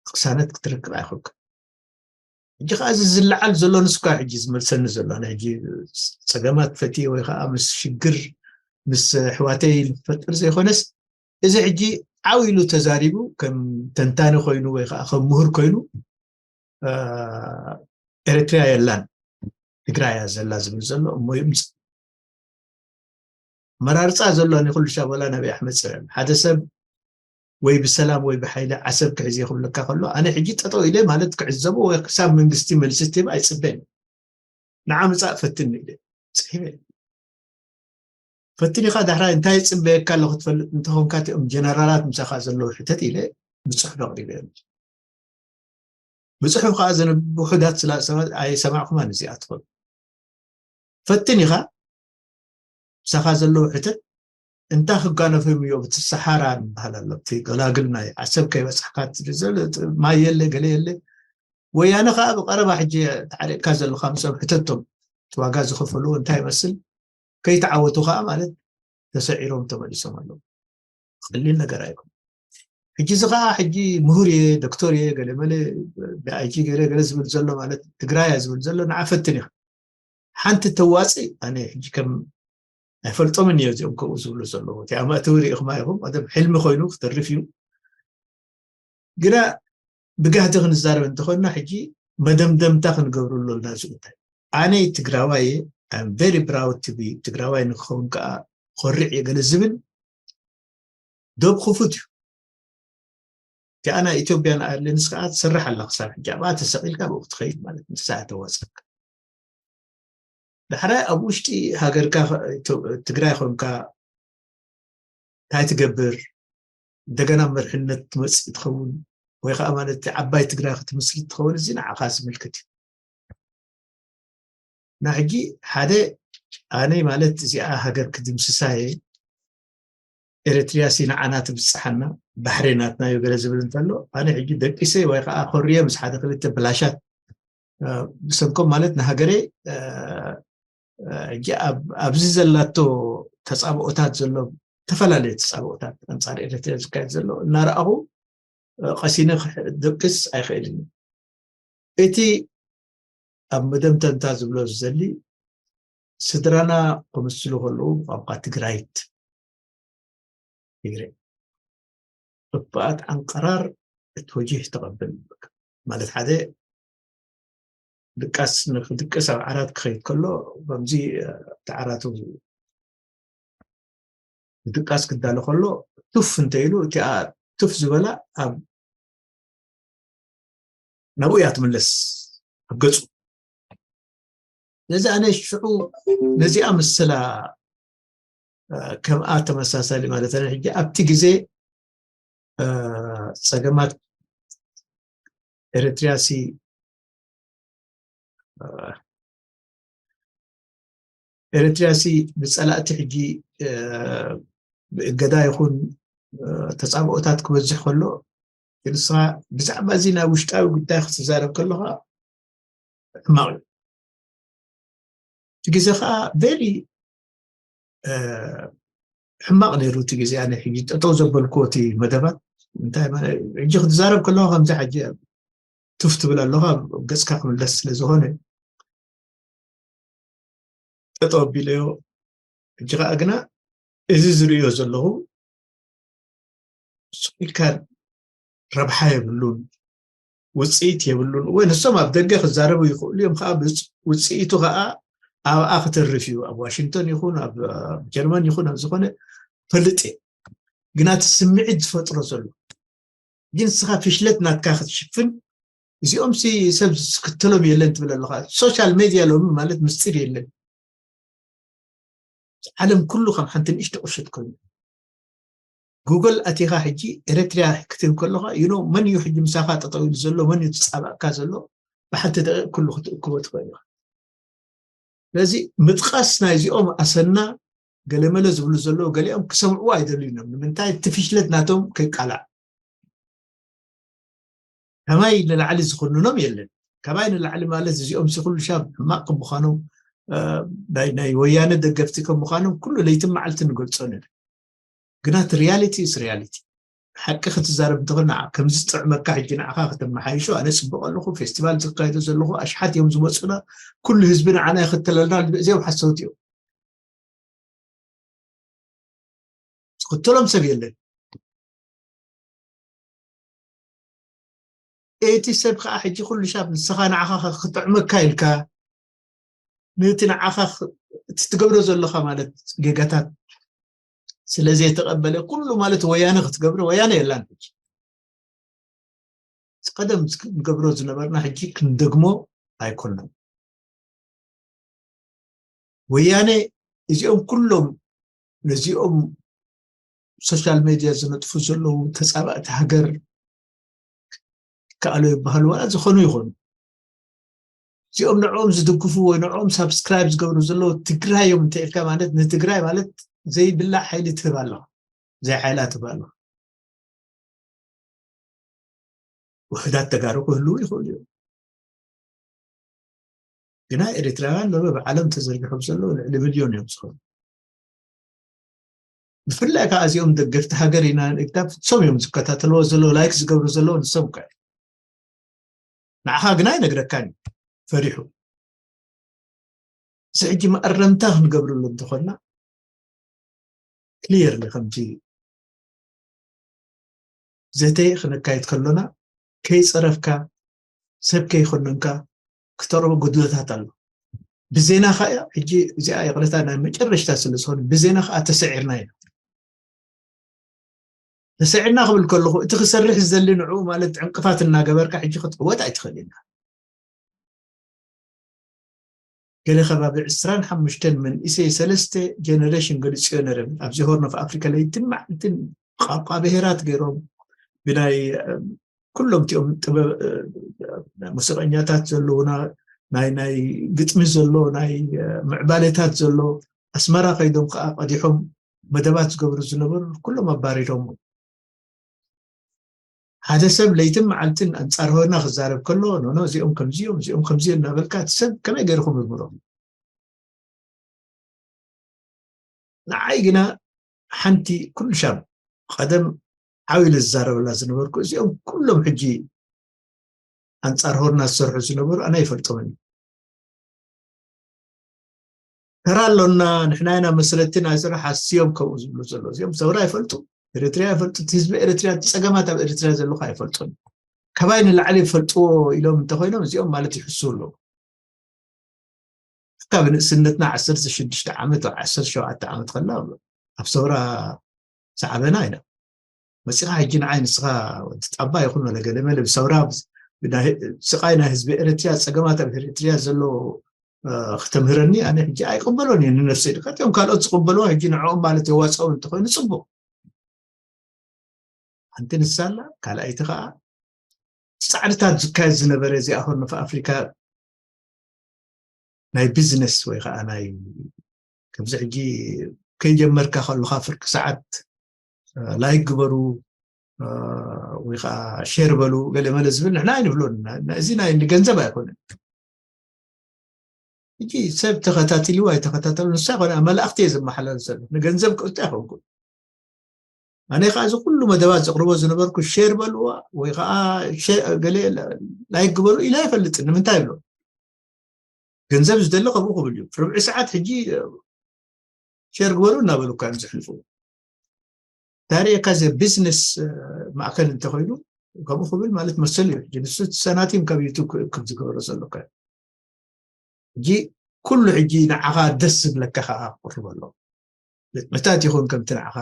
ቅሳነት ክትረክብ ኣይኮንካ። ሕጂ ከዓ እዚ ዝለዓል ዘሎ ንስኳ ሕጂ ዝመልሰኒ ዘሎ፣ ኣነ ሕጂ ፀገማት ፈትየ ወይ ከዓ ምስ ሽግር ምስ ኣሕዋተይ ንክፈጥር ዘይኮነስ፣ እዚ ሕጂ ዓው ኢሉ ተዛሪቡ ከም ተንታኒ ኮይኑ ወይ ከዓ ከም ምሁር ኮይኑ ኤርትራ የላን፣ ትግራይ እያ ዘላ ዝብል ዘሎ እሞ ይምፅ። መራርፃ ዘሎ ንኩሉ ሻበላ ናበይ ኣሕመፀ? ሓደ ሰብ ወይ ብሰላም ወይ ብሓይሊ ዓሰብ ክሕዝ ክብለካ ከሎ፣ ኣነ ሕጂ ጠጠው ኢለ ማለት ክዕዘቦ ወይ ክሳብ መንግስቲ መልሲ ትህብ ኣይፅበን። ንዓ ምፃእ ፈትን ኢለ ፅሒፈ። ፈትን ኢኻ ዳሕራይ እንታይ ይፅበየካ ኣሎ ክትፈልጥ እንተኾንካ፣ እቲኦም ጀነራላት ምሳኻ ዘለዉ ሕተት ኢለ ብፅሑፍ ኣቕሪበ። ብፅሑፍ ከዓ ዘንብቡ ውሑዳት ስላ ሰባት ኣይሰማዕኩማን እዚኣ ትኾኑ። ፈትን ኢኻ ምሳኻ ዘለዉ ሕተት እንታይ ክጋነፎም እዮ ብቲ ሰሓራ ንበሃል ኣሎ፣ እቲ ገላግል ናይ ዓሰብ ከይበፃሕካ እቲ ዘሎ ማይ የለ ገለ የለ። ወያነ ከዓ ብቐረባ ሕጂ ተዓሪቕካ ዘለኻ ምስኦም ሕተቶም፣ እቲ ዋጋ ዝኸፈሉ እንታይ ይመስል? ከይተዓወቱ ከዓ ማለት ተሰዒሮም ተመሊሶም ኣለዉ። ቀሊል ነገር ኣይኮን። ሕጂ እዚ ከዓ ሕጂ ምሁር እየ፣ ዶክተር እየ፣ ገለመለ ብኣይጂ ገለ ገለ ዝብል ዘሎ ማለት ትግራይ እያ ዝብል ዘሎ ንዓ ፈትን ኢኻ። ሓንቲ ተዋፅእ ኣነ ሕጂ ከም ኣይፈልጦምን እየ እዚኦም ከምኡ ዝብሉ ዘለዉ። እቲ ኣማእተዊ ርኢኹማ ኢኹም፣ ቀደም ሕልሚ ኮይኑ ክተርፍ እዩ። ግና ብጋህዲ ክንዛረብ እንተኾንና ሕጂ መደምደምታ ክንገብርሉ ኣለና። እዚ ጉዳይ ኣነ ትግራዋይ እየ፣ I'm very proud to be ትግራዋይ ንክኸውን ከዓ ኮርዕ እየ ገለ ዝብል ዶብ ክፉት እዩ። እቲኣ ናይ ኢትዮጵያን ኣየርላይንስ ከዓ ትሰርሕ ኣላ ክሳብ ሕጂ፣ ኣብኣ ተሰቒልካ ብኡ ክትኸይድ ማለት ንሳ እያ ተዋፅኣካ። ዳሕራይ ኣብ ውሽጢ ሃገርካ ከ-፣ ኢትዮ-፣ ትግራይ ኮንካ እንታይ ትገብር? እንደገና መርሕነት ትመፅእ ትኸውን ወይ ከዓ ማለት ዓባይ ትግራይ ክትምስርት ትኸውን፣ እዚ ንዓኻ ዝምልከት እዩ። እና ሕጂ ሓደ ኣነ ማለት እዚኣ ሃገር ክድምስሳ እየ፣ ኤርትርያ ሲ ንዓና ትብፅሓና፣ ባሕሪ ናትና እዩ ገለ ዝብል እንተሎ፣ ኣነ ሕጂ ደቂሰ ወይ ከዓ ኮርየ ምስ ሓደ ክልተ ብላሻት እ፣ ብሰንኮም ማለት ንሃገረይ እ፣ እ፣ ሕጂ ኣብ- ኣብዚ ዘላቶ ተፃብኦታት ዘሎ፣ ዝተፈላለዩ ተፃብኦታት ኣንፃር ኤርትርያ ዝካየድ ዘሎ እናረኣኹ እ፣ ቀሲነ ክሕ- ደቅስ ኣይኽእልን። እቲ ኣብ መደምደምታ ዝብሎ ዝደሊ፣ ስድራና ክምስሉ ከለዉ ብቋንቋ ትግራይት ትግሬ እባኣት ኣንቀራር እቲ ወጂህ ተቐብል ማለት ሓደ ድቃስ ንክድቅስ ኣብ ዓራት ክኸይድ ከሎ ከምዚ እቲ ዓራቱ ድቃስ ክዳሎ ከሎ ቱፍ እንተኢሉ እቲኣ ቱፍ ዝበላ ኣብ ናብኡ እያ ትምለስ ኣብ ገፁ። ስለዚ ኣነ ሽዑ ነዚኣ ምስላ ከምኣ ተመሳሳሊ ማለት ኣነ ሕጂ ኣብቲ ግዜ ጸገማት ኤርትርያ ሲ ኤርትርያ ሲ ብጸላእቲ ሕጂ ብእገዳ ይኹን ተጻብኦታት ክበዝሕ ከሎ ንስኻ ብዛዕባ እዚ ናይ ውሽጣዊ ጉዳይ ክትዛረብ ከለኻ ሕማቕ እዩ። እቲ ግዜ ከዓ ቨሪ ሕማቕ ነይሩ። እቲ ግዜ ኣነ ሕጂ ጠጠው ዘበልክዎ እቲ መደባት እንታይ ማለት ሕጂ ክትዛረብ ከለኻ ከምዚ ሕጂ ቱፍ ትብል ኣለኻ ገፅካ ክምለስ ስለ ዝኾነ ጠጠው ኣቢለዮ። ሕጂ ከዓ ግና እዚ ዝርእዮ ዘለኹ ስቕ ኢልካ ረብሓ የብሉን፣ ውፅኢት የብሉን። እወ ንሶም ኣብ ደገ ክዛረቡ ይኽእሉ እዮም ከዓ ውፅኢቱ ከዓ ኣብኣ ክተርፍ እዩ። ኣብ ዋሽንግቶን ይኹን ኣብ ጀርመን ይኹን ኣብ ዝኾነ ፈልጥ እየ። ግና እቲ ስምዒት ዝፈጥሮ ዘሎ ግን ንስኻ ፍሽለት ናትካ ክትሽፍን እዚኦም ሲ ሰብ ዝክተሎም የለን ትብል ኣለኻ። ሶሻል ሜድያ ሎሚ ማለት ምስጢር የለን። ዓለም ኩሉ ከም ሓንቲ ንእሽቶ ቁሸት ኮይኑ ጉግል ኣቲኻ ሕጂ ኤርትርያ ክትብል ከለኻ you know መን እዩ ሕጂ ምሳኻ ጠጠው ኢሉ ዘሎ መን እዩ ተፃባእካ ዘሎ ብሓንቲ ደቂቕ ኩሉ ክትእክቦ ትኽእል ኢኻ። ስለዚ ምጥቃስ ናይዚኦም ኣሰና ገለመለ ዝብሉ ዘለዉ ገሊኦም ክሰምዕዎ ኣይደልዩን እዮም። ንምንታይ እቲ ፍሽለት ናቶም ከይቃላዕ ከማይ ንላዕሊ ዝኹንኖም የለን። ከማይ ንላዕሊ ማለት እዚኦም ሲ ኩሉ ሻብ ሕማቕ ከም ምዃኖም ናይ ወያነ ደገፍቲ ከም ምዃኖም ኩሉ ለይትን መዓልቲ ንገልጾ ነን። ግና እቲ ሪያሊቲ ስ ሪያሊቲ ሓቂ ክትዛረብ እንተኾና፣ ከምዚ ዝጥዕመካ ሕጂ ንዓኻ ከተመሓይሾ፣ ኣነ ጽቡቕ ኣለኹ፣ ፌስቲቫል ዝካየዶ ዘለኹ ኣሽሓት እዮም ዝመጹና፣ ኩሉ ህዝቢ ንዓና ይኽተለልና፣ እዚኦም ሓሰውቲ እዮም። ዝኽተሎም ሰብ የለን። እቲ ሰብ ከዓ ሕጂ ኩሉ ሻብ ንስኻ ንዓኻ ክጥዕመካ ኢልካ፣ ነቲ ንዓኻ ክ-፣ እቲ ትገብሮ ዘለኻ ማለት ጌጋታት ስለ ዘይተቐበለ፣ ኩሉ ማለት ወያነ ክትገብሮ፣ ወያነ የላን ሕጂ። ቀደም ዝክ-፣ ንገብሮ ዝነበርና ሕጂ ክንደግሞ ኣይኮነን። ወያነ እዚኦም ኩሎም ነዚኦም ሶሻል ሜድያ ዝነጥፉ ዘለዉ ተጻባእቲ ሃገር ይከኣሉ ይበሃሉ፣ ዋላ ዝኾኑ ይኾኑ። እዚኦም ንዕኦም ዝድግፉ ወይ ንዕኦም ሳብስክራይብ ዝገብሩ ዘለዉ ትግራይ እዮም እንተ ኢልካ፣ ማለት ንትግራይ ማለት ዘይብላዕ ሓይሊ ትህብ ኣለኻ፣ ዘይሓይላ ትህብ ኣለኻ። ውሕዳት ተጋሩ ክህልዉ ይኽእሉ እዮም። ግና ኤሪትራውያን ሎሚ ኣብ ዓለም ተዘርጊሖም ዘለዉ ልዕሊ ሚልዮን እዮም ዝኾኑ። ብፍላይ ከዓ እዚኦም ደገፍቲ ሃገር ኢና ኢልካ ፍጹም እዮም ዝከታተልዎ ዘለዉ፣ ላይክ ዝገብሩ ዘለዉ ንሶም እኮ እዮም። ንዓኻ ግና ኣይነግረካን እዩ ፈሪሑ። እዚ ሕጂ መኣረምታ ክንገብረሉ እንተኾንና፣ ክሊየርሊ ከምቲ ዘተ ክነካይድ ከሎና፣ ከይጸረፍካ፣ ሰብ ከይኮነንካ ክተቕርቦ ጉድለታት ኣሎ። ብዜናኻ እያ፣ ሕጂ እዚኣ ይቕረታ ናይ መጨረሽታ ስለ ዝኾነ፣ ብዜና ኸኣ ተሰዒርና ኢና። ተሰዒርና ክብል ከለኹ፣ እቲ ክሰርሕ ዝደሊ ንዕኡ ማለት ዕንቅፋት እናገበርካ ሕጂ ክትዕወት ኣይትኽእል ኢና። ገለ ከባቢ ዕስራን ሓሙሽተን መንእሰይ፣ ሰለስተ ጀነሬሽን ገልጽዮ ነረ። ኣብዚ ሆርን ኦፍ ኣፍሪካ ለይትን መዓልትን ቋንቋ ብሄራት ገይሮም፣ ብናይ፣ እም፣ ኩሎም እቲኦም ጥበብ፣ እ፣ ሙዚቀኛታት ዘለዉና፣ ናይ፣ ናይ ግጥሚ ዘሎ፣ ናይ፣ እ፣ ምዕባሌታት ዘሎ፣ ኣስመራ ከይዶም ከዓ ቀዲሖም መደባት ዝገብሩ ዝነበሩ ኩሎም ኣባሪሮም። ሓደ ሰብ ለይትን መዓልትን ኣንጻር ሆርና ክዛረብ ከሎ፣ ኖ፣ ኖ፣ እዚኦም ከምዚ እዮም፣ እዚኦም ከምዚ እዮም እናበልካ፣ እቲ ሰብ ከመይ ገይሩ ክምርምሮም? ንዓይ ግና ሓንቲ ኩሉ ሻብ ቀደም ዓው ኢለ ዝዛረበላ ዝነበርኩ፣ እዚኦም ኩሎም ሕጂ ኣንጻር ሆርና ዝሰርሑ ዝነበሩ ኣነ ኣይፈልጦምን እዩ። ተራ ኣሎና፣ ንሕና ኢና መስረቲ ናይ ስራሕ፣ ኣስዮም ከምኡ ዝብሉ ዘለዉ። እዚኦም ሰውራ ኣይፈልጡ፣ ኤርትርያ ኣይፈልጡ፣ እቲ ህዝቢ ኤርትርያ፣ እቲ ጸገማት ኣብ ኤርትርያ ዘለኹ ኣይፈልጡን። ካባይ ንላዕሊ ይፈልጥዎ ኢሎም እንተኾይኖም፣ እዚኦም ማለት ይሕሱ ኣለዉ። ካብ ንእስነትና ዓሰርተ ሽዱሽተ ዓመት፣ ዓሰርተ ሸውዓተ ዓመት ከላ ኣብ ሰውራ ሰዓበና ኢና። መጺኻ ሕጂ ንዓይ ንስኻ ወዲ ጣባ ይኹን ወለ ገለ መለ ብሰውራ ብናይ ስቓይ ናይ ህዝቢ ኤርትርያ፣ ጸገማት ኣብ ኤርትርያ ዘሎ፣ እ፣ ክተምህረኒ ኣነ ሕጂ ኣይቅበሎን እየ ንነፍሰይ። ድካ እቲኦም ካልኦት ዝቅበልዎ ሕጂ ንዕኦም ማለት የዋጽኦም እንተኾይኑ ጽቡቅ። ሓንቲ ንሳ ኣላ፣ ካልኣይቲ ከኣ ጻዕርታት ዝካየድ ዝነበረ እዚኣ ሆርን ኦፍ ኣፍሪካ ናይ ቢዝነስ ወይ ከዓ ናይ ከምዚ ሕጂ ከይጀመርካ ከለካ ፍርቂ ሰዓት፣ እ፣ ላይክ ግበሩ፣ እ፣ ወይ ከዓ ሼር በሉ፣ ገለ መለ ዝብል ንሕና ኣይንብሎን። ና-፣ ና-፣ እዚ ናይ ንገንዘብ ኣይኮነን። ሕጂ ሰብ ተኸታቲልዎ ኣይተኸታተሉ ንሳ ይኮነ፣ መልእኽቲ እየ ዘመሓላልፍ ዘሎ። ንገንዘብ ክእቱ ኣይኮንኩን። ኣነ ከዓ እዚ ኩሉ መደባት ዘቕርቦ ዝነበርኩ ሼር በልዋ ወይ ከዓ ሼ-፣ ገለ ላይክ ግበሩ ኢለ ኣይፈልጥን። ንምንታይ ይብሎ? ገንዘብ ዝደሊ ከምኡ ክብል እዩ። ርብዒ ሰዓት ሕጂ ሼር ግበሩ እናበሉ እኳ እዮም ዘሕልፉ። ታሪእካ ዘ ቢዝነስ፣ እ፣ ማእከል እንተኾይኑ ከምኡ ክብል ማለት መሰሉ እዩ። ሕጂ ንሱ እቲ ሰናቲም ካብ ዩቱብ ክእክብ ዝገበሮ ዘሎ እኳ እዩ። ሕጂ ኩሉ ሕጂ ንዓኻ ደስ ዝብለካ ከዓ ክቕርብ ኣለዎ። ግጥምታት ይኹን ከምቲ ንዓኻ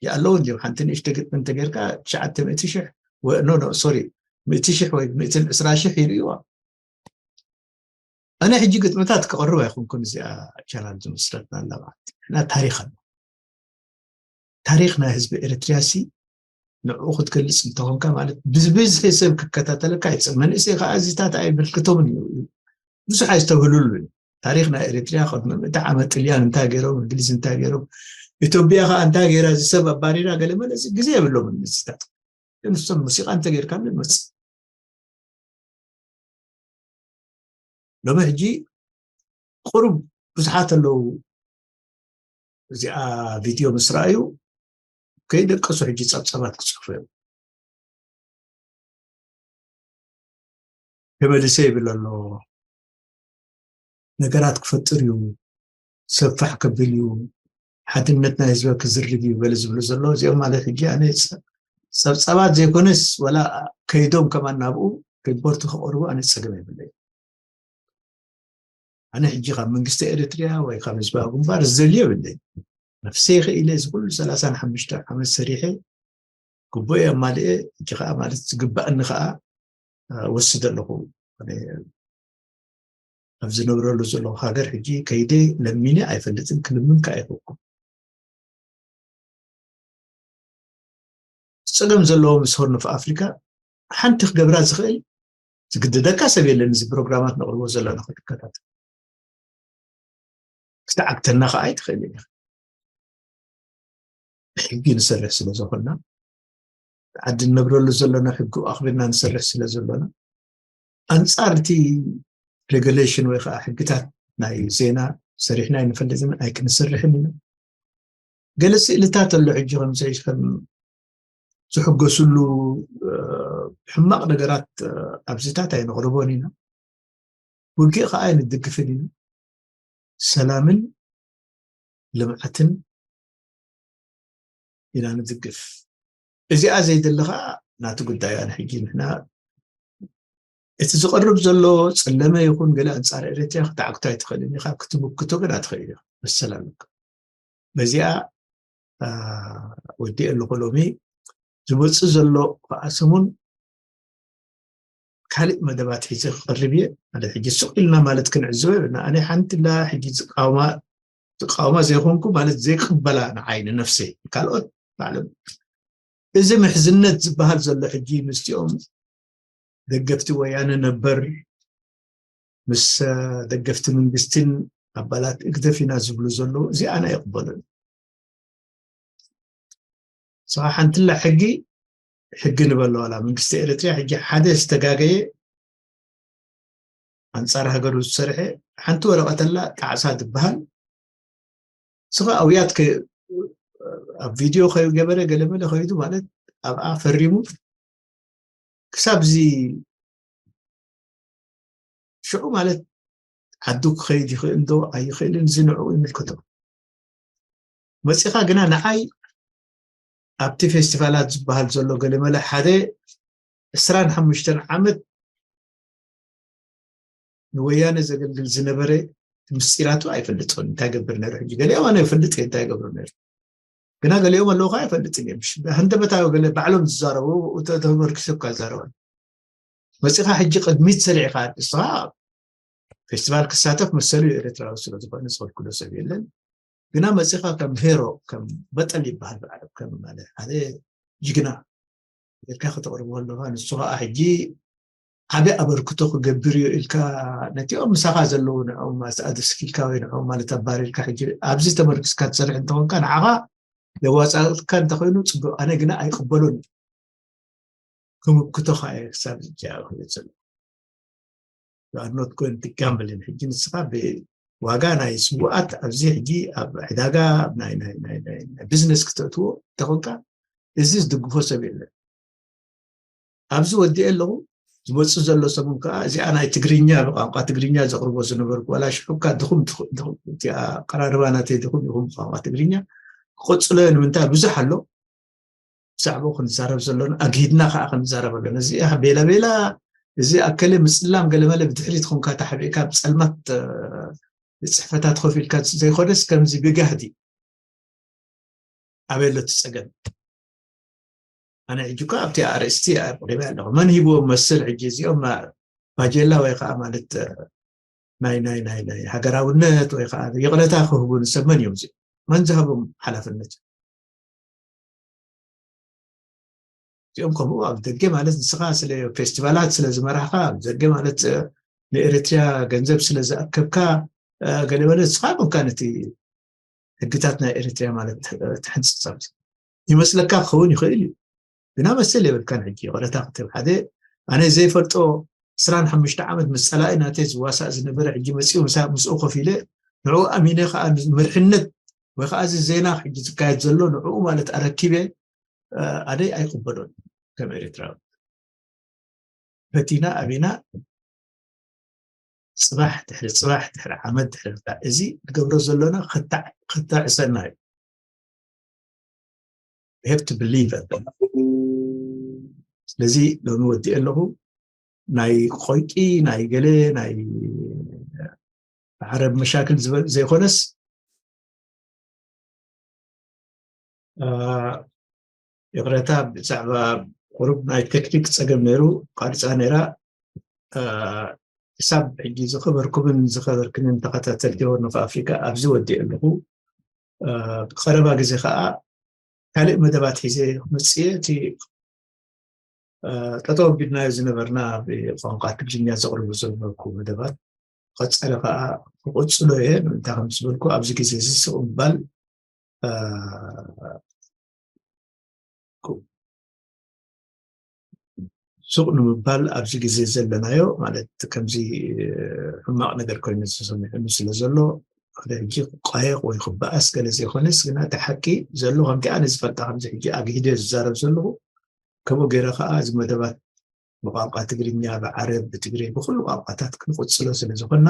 ይኣለውን እዮም። ሓንቲ ንእሽቶ ግጥሚ እንተጌርካ ትሽዓተ ሚእቲ ሽሕ ወ-፣ ኖ፣ ኖ፣ ሶሪ፣ ሚእቲ ሽሕ ወይ ሚእትን ዕስራ ሽሕ ይርእይዋ። ኣነ ሕጂ ግጥምታት ክቕርብ ኣይኮንኩን እዚኣ ቻናል ዝመስረትና ኣለባት። ንሕና ታሪኽ ኣሎ። ታሪኽ ናይ ህዝቢ ኤርትርያ ሲ ንዕኡ ክትገልጽ እንተኾንካ ማለት ብዝብዝሒ ሰብ ክከታተለካ ይጽ-፣ መንእሰይ ከዓ እዚታት ኣይምልክቶምን እዩ። ብዙሕ ኣይስተብህሉሉን። ታሪኽ ናይ ኤርትርያ ቅድሚ ምእቲ ዓመት ጥልያን እንታይ ገይሮም፣ እንግሊዝ እንታይ ገይሮም፣ ኢትዮጵያ ከዓ እንታይ ገይራ፣ እዚ ሰብ ኣባሪራ፣ ገለ መለ፣ እዚ ግዜ የብሎምን እዚታት። ግን ንሶም ሙዚቃ እንተጌርካሉ ይመጽእ። ሎሚ ሕጂ ቁሩብ ብዙሓት ኣለዉ፣ እዚኣ ቪድዮ ምስ ረኣዩ ከይደቀሱ ሕጂ ጸብጻባት ክጽሕፉ እዮም። ተመሊሰ ይብል ኣሎ። ነገራት ክፈጥር እዩ፣ ሰፋሕ ከብል እዩ፣ ሓድነት ናይ ህዝበ ክዝርግ እዩ በለ ዝብሉ ዘሎ። እዚኦም ማለት ሕጂ ኣነ ጸ- ጸብጻባት ዘይኮነስ፣ ወላ ከይዶም ከማን ናብኡ ሪፖርት ክቐርቡ ኣነ ጸገም የብለይ። ኣነ ሕጂ ካብ መንግስቲ ኤርትርያ ወይ ካብ ህዝባዊ ግንባር ዝደልዮ የብለይ። ነፍሰይ ክኢለ እዚ ኩሉ ሰላሳን ሓሙሽተ ዓመት ሰሪሐ፣ ግቡእ ኣማልኤ፣ ሕጂ ከዓ ማለት ዝግባእኒ ከዓ ወስደ ኣለኹ። ኣብ ዝነብረሉ ዘለኹ ሃገር ሕጂ ከይደ ለሚነ ኣይፈልጥን፣ ክልምን ከዓ ኣይፈኩም። ፀገም ዘለዎ ምስ ሆርን ኦፍ ኣፍሪካ ሓንቲ ክገብራ ዝኽእል ዝግድደካ ሰብ የለን። እዚ ፕሮግራማት ነቕርቦ ዘለና ክትከታተል ክትዓግተና ከዓ ኣይትኽእልን ኢኻ። ሕጊ ንሰርሕ ስለ ዝኾንና፣ ዓዲ ንነብረሉ ዘለና ሕጊ ኣኽቢርና ንሰርሕ ስለ ዘለና፣ ኣንጻር እቲ ሬጉሌሽን ወይ ከዓ ሕግታት ናይ ዜና ሰሪሕና ኣይንፈልጥን፣ ኣይክንሰርሕን ኢና። ገለ ስእልታት ኣሎ ሕጂ ከም ዘይ ከም ዝሕገሱሉ ሕማቕ ነገራት ኣብዚታት ኣይነቕርቦን ኢና። ውግእ ከዓ ኣይንድግፍን ኢና። ሰላምን ልምዓትን ኢና ንድግፍ። እዚኣ ዘይደሊ ከዓ ናቲ ጉዳይ። ኣነ ሕጂ ንሕና እቲ ዝቐርብ ዘሎ ጸለመ ይኹን ገለ ኣንጻር ኤርትራ ክትዓግቶ ኣይትኽእልን ኢኻ፣ ክትምክቶ ግን ኣትኽእል ኢኻ። መሰል ኣለካ። በዚኣ ወዲእ ኣለኹ። ሎሚ ዝመፅእ ዘሎ ከዓ ሰሙን ካልእ መደባት ሒዘ ክቐርብ እየ። ማለት ሕጂ ስቕ ኢልና ማለት ክንዕዝበ የብልና። ኣነ ሓንቲ ላ ሕጂ ዝቃወማ ዝቃወማ ዘይኮንኩ ማለት ዘይቅበላ ንዓይ ንነፍሰይ ካልኦት ባዕሎም እዚ ምሕዝነት ዝበሃል ዘሎ ሕጂ ምስቲኦም ደገፍቲ ወያነ ነበር ምስ ደገፍቲ መንግስትን ኣባላት እግደፍ ኢና ዝብሉ ዘለዉ እዚ ኣነ ኣይቕበሎን። ስኻ ሓንትላ ሕጊ ሕጊ ንበሎ ዋላ መንግስቲ ኤርትርያ ሕጂ ሓደ ዝተጋገየ ኣንጻር ሃገሩ ዝሰርሐ ሓንቲ ወረቐተላ ጣዕሳ ዝበሃል ስኻ ኣውያት ኣብ ቪድዮ ከይገበረ ገለመለ ከይዱ ማለት ኣብኣ ፈሪሙ ክሳብ እዚ ሽዑ ማለት ዓዱ ክኸይድ ይኽእል ዶ ኣይኽእልን እዚ ንዕኡ ይምልከቶ። መፂኻ ግና ንዓይ ኣብቲ ፌስቲቫላት ዝበሃል ዘሎ ገለመለ ሓደ ዕስራን ሓሙሽተን ዓመት ንወያነ ዘገልግል ዝነበረ ምስጢራቱ ኣይፈልጦን እንታይ ገብር ነሩ ሕጂ ገሊኦም ኣነ ይፈልጥ እየ እንታይ ገብሩ ነሩ ግና ገሊኦም ኣለዉ ከዓ ኣይፈልጥን እዮም። ሃንደበታዊ ገለ ባዕሎም ዝዛረቡ ተመርኪሰ እኳ ይዛረበ መፂኻ ሕጂ ቅድሚት ሰሪዕካ ንስኻ ፌስቲቫል ክሳተፍ መሰሉ እዩ ኤርትራዊ ስለ ዝኾነ ዝኸልክሎ ሰብ የለን። ግና መፂኻ ከም ሄሮ ከም በጠል ይበሃል ብዓለም ከም ማለት ሓደ ጅግና ኢልካ ከተቕርቦ ኣለኻ። ንሱ ከዓ ሕጂ ዓቢ ኣበርክቶ ክገብር እዩ ኢልካ ነቲኦም ምሳኻ ዘለዉ ንዕኦም ኣድስኪልካ ወይ ንዕኦም ማለት ኣባሪርካ ሕጂ ኣብዚ ተመርኪስካ ትሰርሕ እንተኾንካ ንዓኻ የዋፃእካ እንተኾይኑ ፅቡቅ። ኣነ ግና ኣይቅበሎን ክምክቶኻ እየ ክሳብ ዝጃ ክብል ዘሎ you are not going to gamble ሕጂ ንስኻ ብዋጋ ናይ ስውኣት ኣብዚ ሕጂ ኣብ ዕዳጋ ናይ ናይ ናይ ናይ ናይ ቢዝነስ ክተእትዎ እንተኾንካ እዚ ዝድግፎ ሰብ የለን። ኣብዚ ወዲኤ ኣለኹ ዝመፅእ ዘሎ ሰሙን ከዓ እዚኣ ናይ ትግርኛ ብቋንቋ ትግርኛ ዘቕርቦ ዝነበርኩ ዋላ ሽዑካ ድኹም ድኹም ድኹም እቲ ኣቀራርባ ናተይ ድኹም ይኹን ብቋንቋ ትግርኛ ክቐፅሎ እየ ንምንታይ ብዙሕ ኣሎ ብዛዕባኡ ክንዛረብ ዘሎና ኣግሂድና ከዓ ክንዛረብ ኣለና እዚኣ ቤላ ቤላ እዚ ኣከለ ምፅላም ገለመለ ብድሕሪት ኹንካ ተሓቢእካ ብፀልማት ፅሕፈታት ኮፍ ኢልካ ዘይኮነስ ከምዚ ብጋህዲ ኣበይ ኣሎ እቲ ፀገም ኣነ ሕጂ እኳ ኣብቲ ኣርእስቲ ኣቅሪበ ኣለኹ መን ሂብዎም መስል ሕጂ እዚኦም ማጀላ ወይ ከዓ ማለት ናይ ናይ ናይ ናይ ሃገራውነት ወይ ከዓ ይቕረታ ክህቡ ንሰብ መን እዮም እዚኦም መን ዝሃቦም ሓላፍነት እዚኦም ከምኡ ኣብ ደገ ማለት ንስኻ ስለ ፌስቲቫላት ስለ ዝመራሕካ ኣብ ደገ ማለት ንኤርትርያ ገንዘብ ስለ ዝኣከብካ ገለበለ ንስኻ ኮንካ ነቲ ሕግታት ናይ ኤርትርያ ማለት ትሕንፅፃብ ይመስለካ ክኸውን ይኽእል እዩ ግና መሰል የብልካን ሕጂ ይቕረታ ክትብ ሓደ ኣነ ዘይፈልጦ ዕስራን ሓሙሽተ ዓመት ምስ ፀላኢ ናተይ ዝዋሳእ ዝነበረ ሕጂ መፂኡ ምስኡ ኮፍ ኢለ ንዕኡ ኣሚነ ከዓ ምርሕነት ወይ ከዓ እዚ ዜና ሕጂ ዝካየድ ዘሎ ንዕኡ ማለት ኣረኪበ ኣደይ ኣይቅበሎን ከም ኤርትራዊ ፈቲና ኣቢና ጽባሕ ድሕሪ ጽባሕ ድሕሪ ዓመት ድሕሪ ዳ- እዚ ንገብሮ ዘለና ክታዕ ክታዕሰና እዩ። We have to believe it። ስለዚ ሎሚ ወዲእ ኣለኹ። ናይ ቆይቂ ናይ ገለ ናይ ዓረብ መሻክል ዝበ- ዘይኮነስ ይቕረታ፣ ብዛዕባ ቁሩብ ናይ ቴክኒክ ጸገም ነይሩ። ቃርጻ ነይራ። ክሳብ ሕጂ ዝኸበርኩምን ዝኸበርክንን ተኸታተልቲ ሆርን ኦፍ ኣፍሪካ ኣብዚ ወዲእ ኣለኹ። ብቀረባ ግዜ ከዓ ካልእ መደባት ሒዘ ክመፅእ እቲ ጠጠው ኣቢልናዮ ዝነበርና ብቋንቋ ትግርኛ ዘቕርቡ ዝነበርኩ መደባት ቀፀለ ከዓ ክቕፅሎ እየ። እንታይ ከም ዝበልኩ ኣብዚ ግዜ እዚ ስቕ ምባል ሱቕ ንምባል ኣብዚ ግዜ ዘለናዮ ማለት ከምዚ ሕማቕ ነገር ኮይኑ ተሰሚዑኒ ስለ ዘሎ ሓደ ሕጂ ክቋየቕ ወይ ክበኣስ ገለ ዘይኮነስ ግና እቲ ሓቂ ዘሎ ከምቲ ኣነ ዝፈልጣ ከምዚ ሕጂ ኣግሂደ ዝዛረብ ዘለኹ ከምኡ ገይረ ከዓ እዚ መደባት ብቋንቋ ትግርኛ ብዓረብ ብትግሬ ብኩሉ ቋንቋታት ክንቕፅሎ ስለ ዝኾንና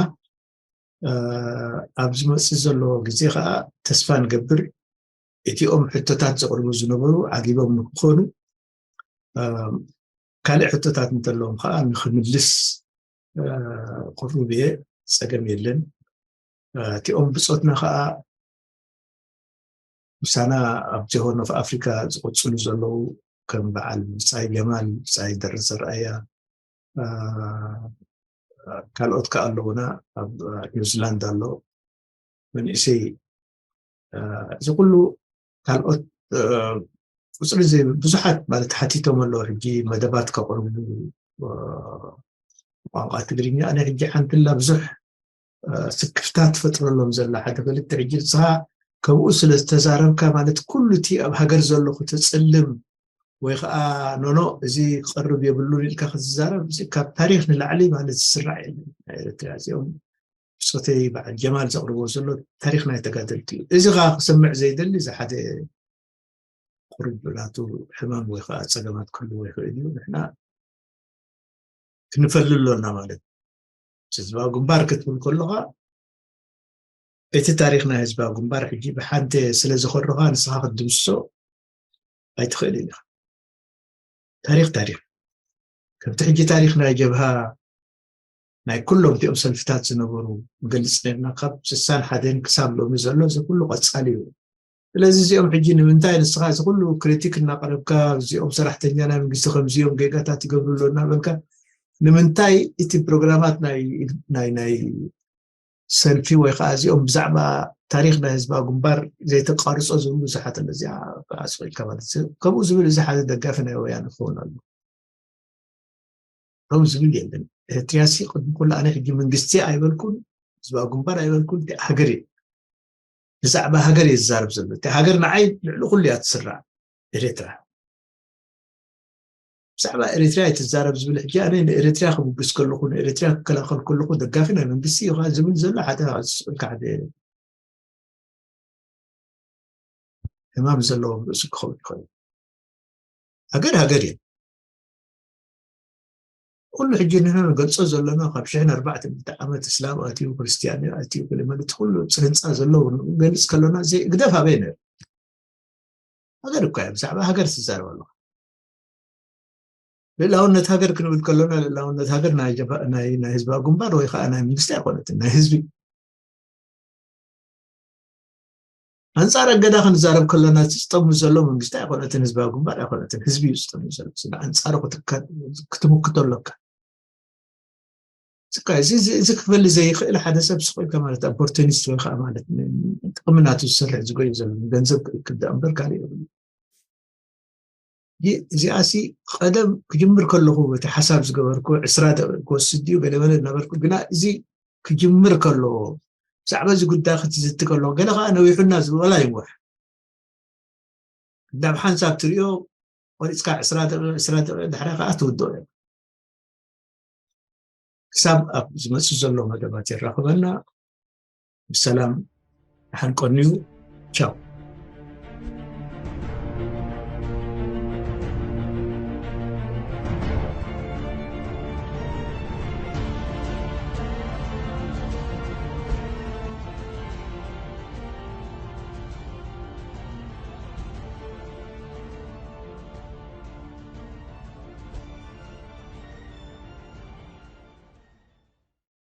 ኣብ ዝመፅእ ዘሎ ግዜ ከዓ ተስፋ ንገብር እቲኦም ሕቶታት ዘቕርቡ ዝነበሩ ዓጊቦም ንክኾኑ ካልእ ሕቶታት እንተለዎም ከዓ ንክምልስ ቅሩብ እየ። ፀገም የለን። እቲኦም ብፆትና ከዓ ምሳና ኣብ ሆርን ኦፍ ኣፍሪካ ዝቕፅሉ ዘለዉ ከም በዓል ብፃይ ጀማል ብፃይ ደረሰ ረኣያ ካልኦት ከዓ ኣለውና ኣብ ኒውዚላንድ ኣሎ መንእሰይ እዚ ኩሉ ካልኦት ቁፅሪ ብዙሓት ማለት ሓቲቶም ኣለዉ ሕጂ መደባት ከቕርቡ ቋንቋ ትግርኛ ኣነ ሕጂ ሓንትላ ብዙሕ ስክፍታት ትፈጥረሎም ዘላ ሓደ ክልተ ሕጂ ንስኻ ከምኡ ስለ ዝተዛረብካ ማለት ኩሉ እቲ ኣብ ሃገር ዘሎ ክተፅልም ወይ ከዓ ኖኖ እዚ ክቐርብ የብሉን ኢልካ ክትዛረብ ካብ ታሪክ ንላዕሊ ማለት ዝስራዕ የለን። ኤርትራ እዚኦም ብፆተይ በዓል ጀማል ዘቕርቦ ዘሎ ታሪክ ናይ ተጋደልቲ እዩ። እዚ ከዓ ክሰምዕ ዘይደሊ እዚ ሓደ ቁሩብ ናቱ ሕማም ወይ ከዓ ፀገማት ክህልዎ ይኽእል እዩ። ንሕና ክንፈልል ኣሎና ማለት ህዝባዊ ግንባር ክትብል ከለኻ እቲ ታሪክ ናይ ህዝባዊ ግንባር ሕጂ ብሓንቲ ስለ ዝኸረኻ ንስኻ ክትድምስሶ ኣይትኽእልን ኢኻ። ታሪክ ታሪክ ከምቲ ሕጂ ታሪክ ናይ ጀብሃ ናይ ኩሎም እቲኦም ሰልፍታት ዝነበሩ ንገልፅ ነርና ካብ ስሳን ሓደን ክሳብ ሎሚ ዘሎ እዚ ኩሉ ቀፃሊ እዩ። ስለዚ እዚኦም ሕጂ ንምንታይ ንስኻ እዚ ኩሉ ክሪቲክ እናቀረብካ እዚኦም ሰራሕተኛ ናይ መንግስቲ ከምዚኦም ጌጋታት ይገብሩ ኣሎ እናበልካ ንምንታይ እቲ ፕሮግራማት ናይ ናይ ሰልፊ ወይ ከዓ እዚኦም ብዛዕባ ታሪክ ናይ ህዝባዊ ግንባር ዘይተቃርፆ ዝብሉ ብዙሓት ኣሎ። እዚኣ ኣስቂልካ ማለት ከምኡ ዝብል እዚ ሓደ ደጋፊ ናይ ወያነ ክኸውን ኣሎ። ከምኡ ዝብል የለን። ኤርትራሲ ቅድሚ ኩሉ ኣነ ሕጂ መንግስቲ ኣይበልኩን ህዝባዊ ግንባር ኣይበልኩን ሃገር እዩ። ብዛዕባ ሃገር እየ ዝዛረብ ዘሎ። እቲ ሃገር ንዓይ ልዕሊ ኩሉ እያ ትስራዕ ኤርትራ። ብዛዕባ ኤርትራ እየ ትዛረብ ዝብል ሕጂ ኣነ ንኤርትራ ክብግስ ከለኹ ንኤርትራ ክከላኸል ከለኹ ደጋፊ ናይ መንግስቲ እዩ ዝብል ዘሎ ሓደ ስእልካ ሓደ ሕማም ዘለዎም ርእሱ ክኸውን ይኽእል። ሃገር ሃገር እዩ። ኩሉ ሕጂ ንሕና ንገልጾ ዘለና ካብ ሽሕን ኣርባዕተ ሚእቲ ዓመት እስላም ኣትዩ ክርስትያን ኣትዩ ገለ ማለት ኩሉ ህንፃ ዘለዎ ንገልፅ ከለና ግደፍ ኣበይ ነር ሃገር እኳ ብዛዕባ ሃገር ትዛረብ ኣለካ። ልእላውነት ሃገር ክንብል ከለና ልእላውነት ሃገር ናይ ህዝባዊ ግንባር ወይ ከዓ ናይ መንግስቲ ኣይኮነትን ናይ ህዝቢ። ኣንፃር ኣገዳ ክንዛረብ ከለና ዝጠሙ ዘሎ መንግስቲ ኣይኮነትን ህዝባዊ ግንባር ኣይኮነትን ህዝቢ እዩ ዝጠሙ ዘሎ ስለ ኣንፃሩ ክትምክቶ ኣለካ። እዚ ክፈሊ ዘይኽእል ሓደ ሰብ ስኮልካ ማለት ኦፖርቱኒስት ወይ ከዓ ማለት ጥቕሚ ናቱ ዝሰርሕ ዝጎይ ዘሎ ገንዘብ ክክዳ እምበር ካልእ የብሉ። እዚኣሲ ቀደም ክጅምር ከለኹ እቲ ሓሳብ ዝገበርኩ ዕስራ ደቂቕ ክወስድ ድዩ ገለመለ ነበርኩ ግና እዚ ክጅምር ከለዎ ብዛዕባ እዚ ጉዳይ ክትዝቲ ከለዎ ገለ ከዓ ነዊሑና ዝበላ ይንዋሕ ናብ ሓንሳብ ትሪኦ ቆሪፅካ ዕስራ ደቂቕ ዕስራ ደቂቕ ድሕራ ከዓ ትውድኦ እዮም። ክሳብ ኣብ ዝመፅእ ዘሎ መደባት የራኽበና። ብሰላም ደሓን ቀንዩ። ቻው።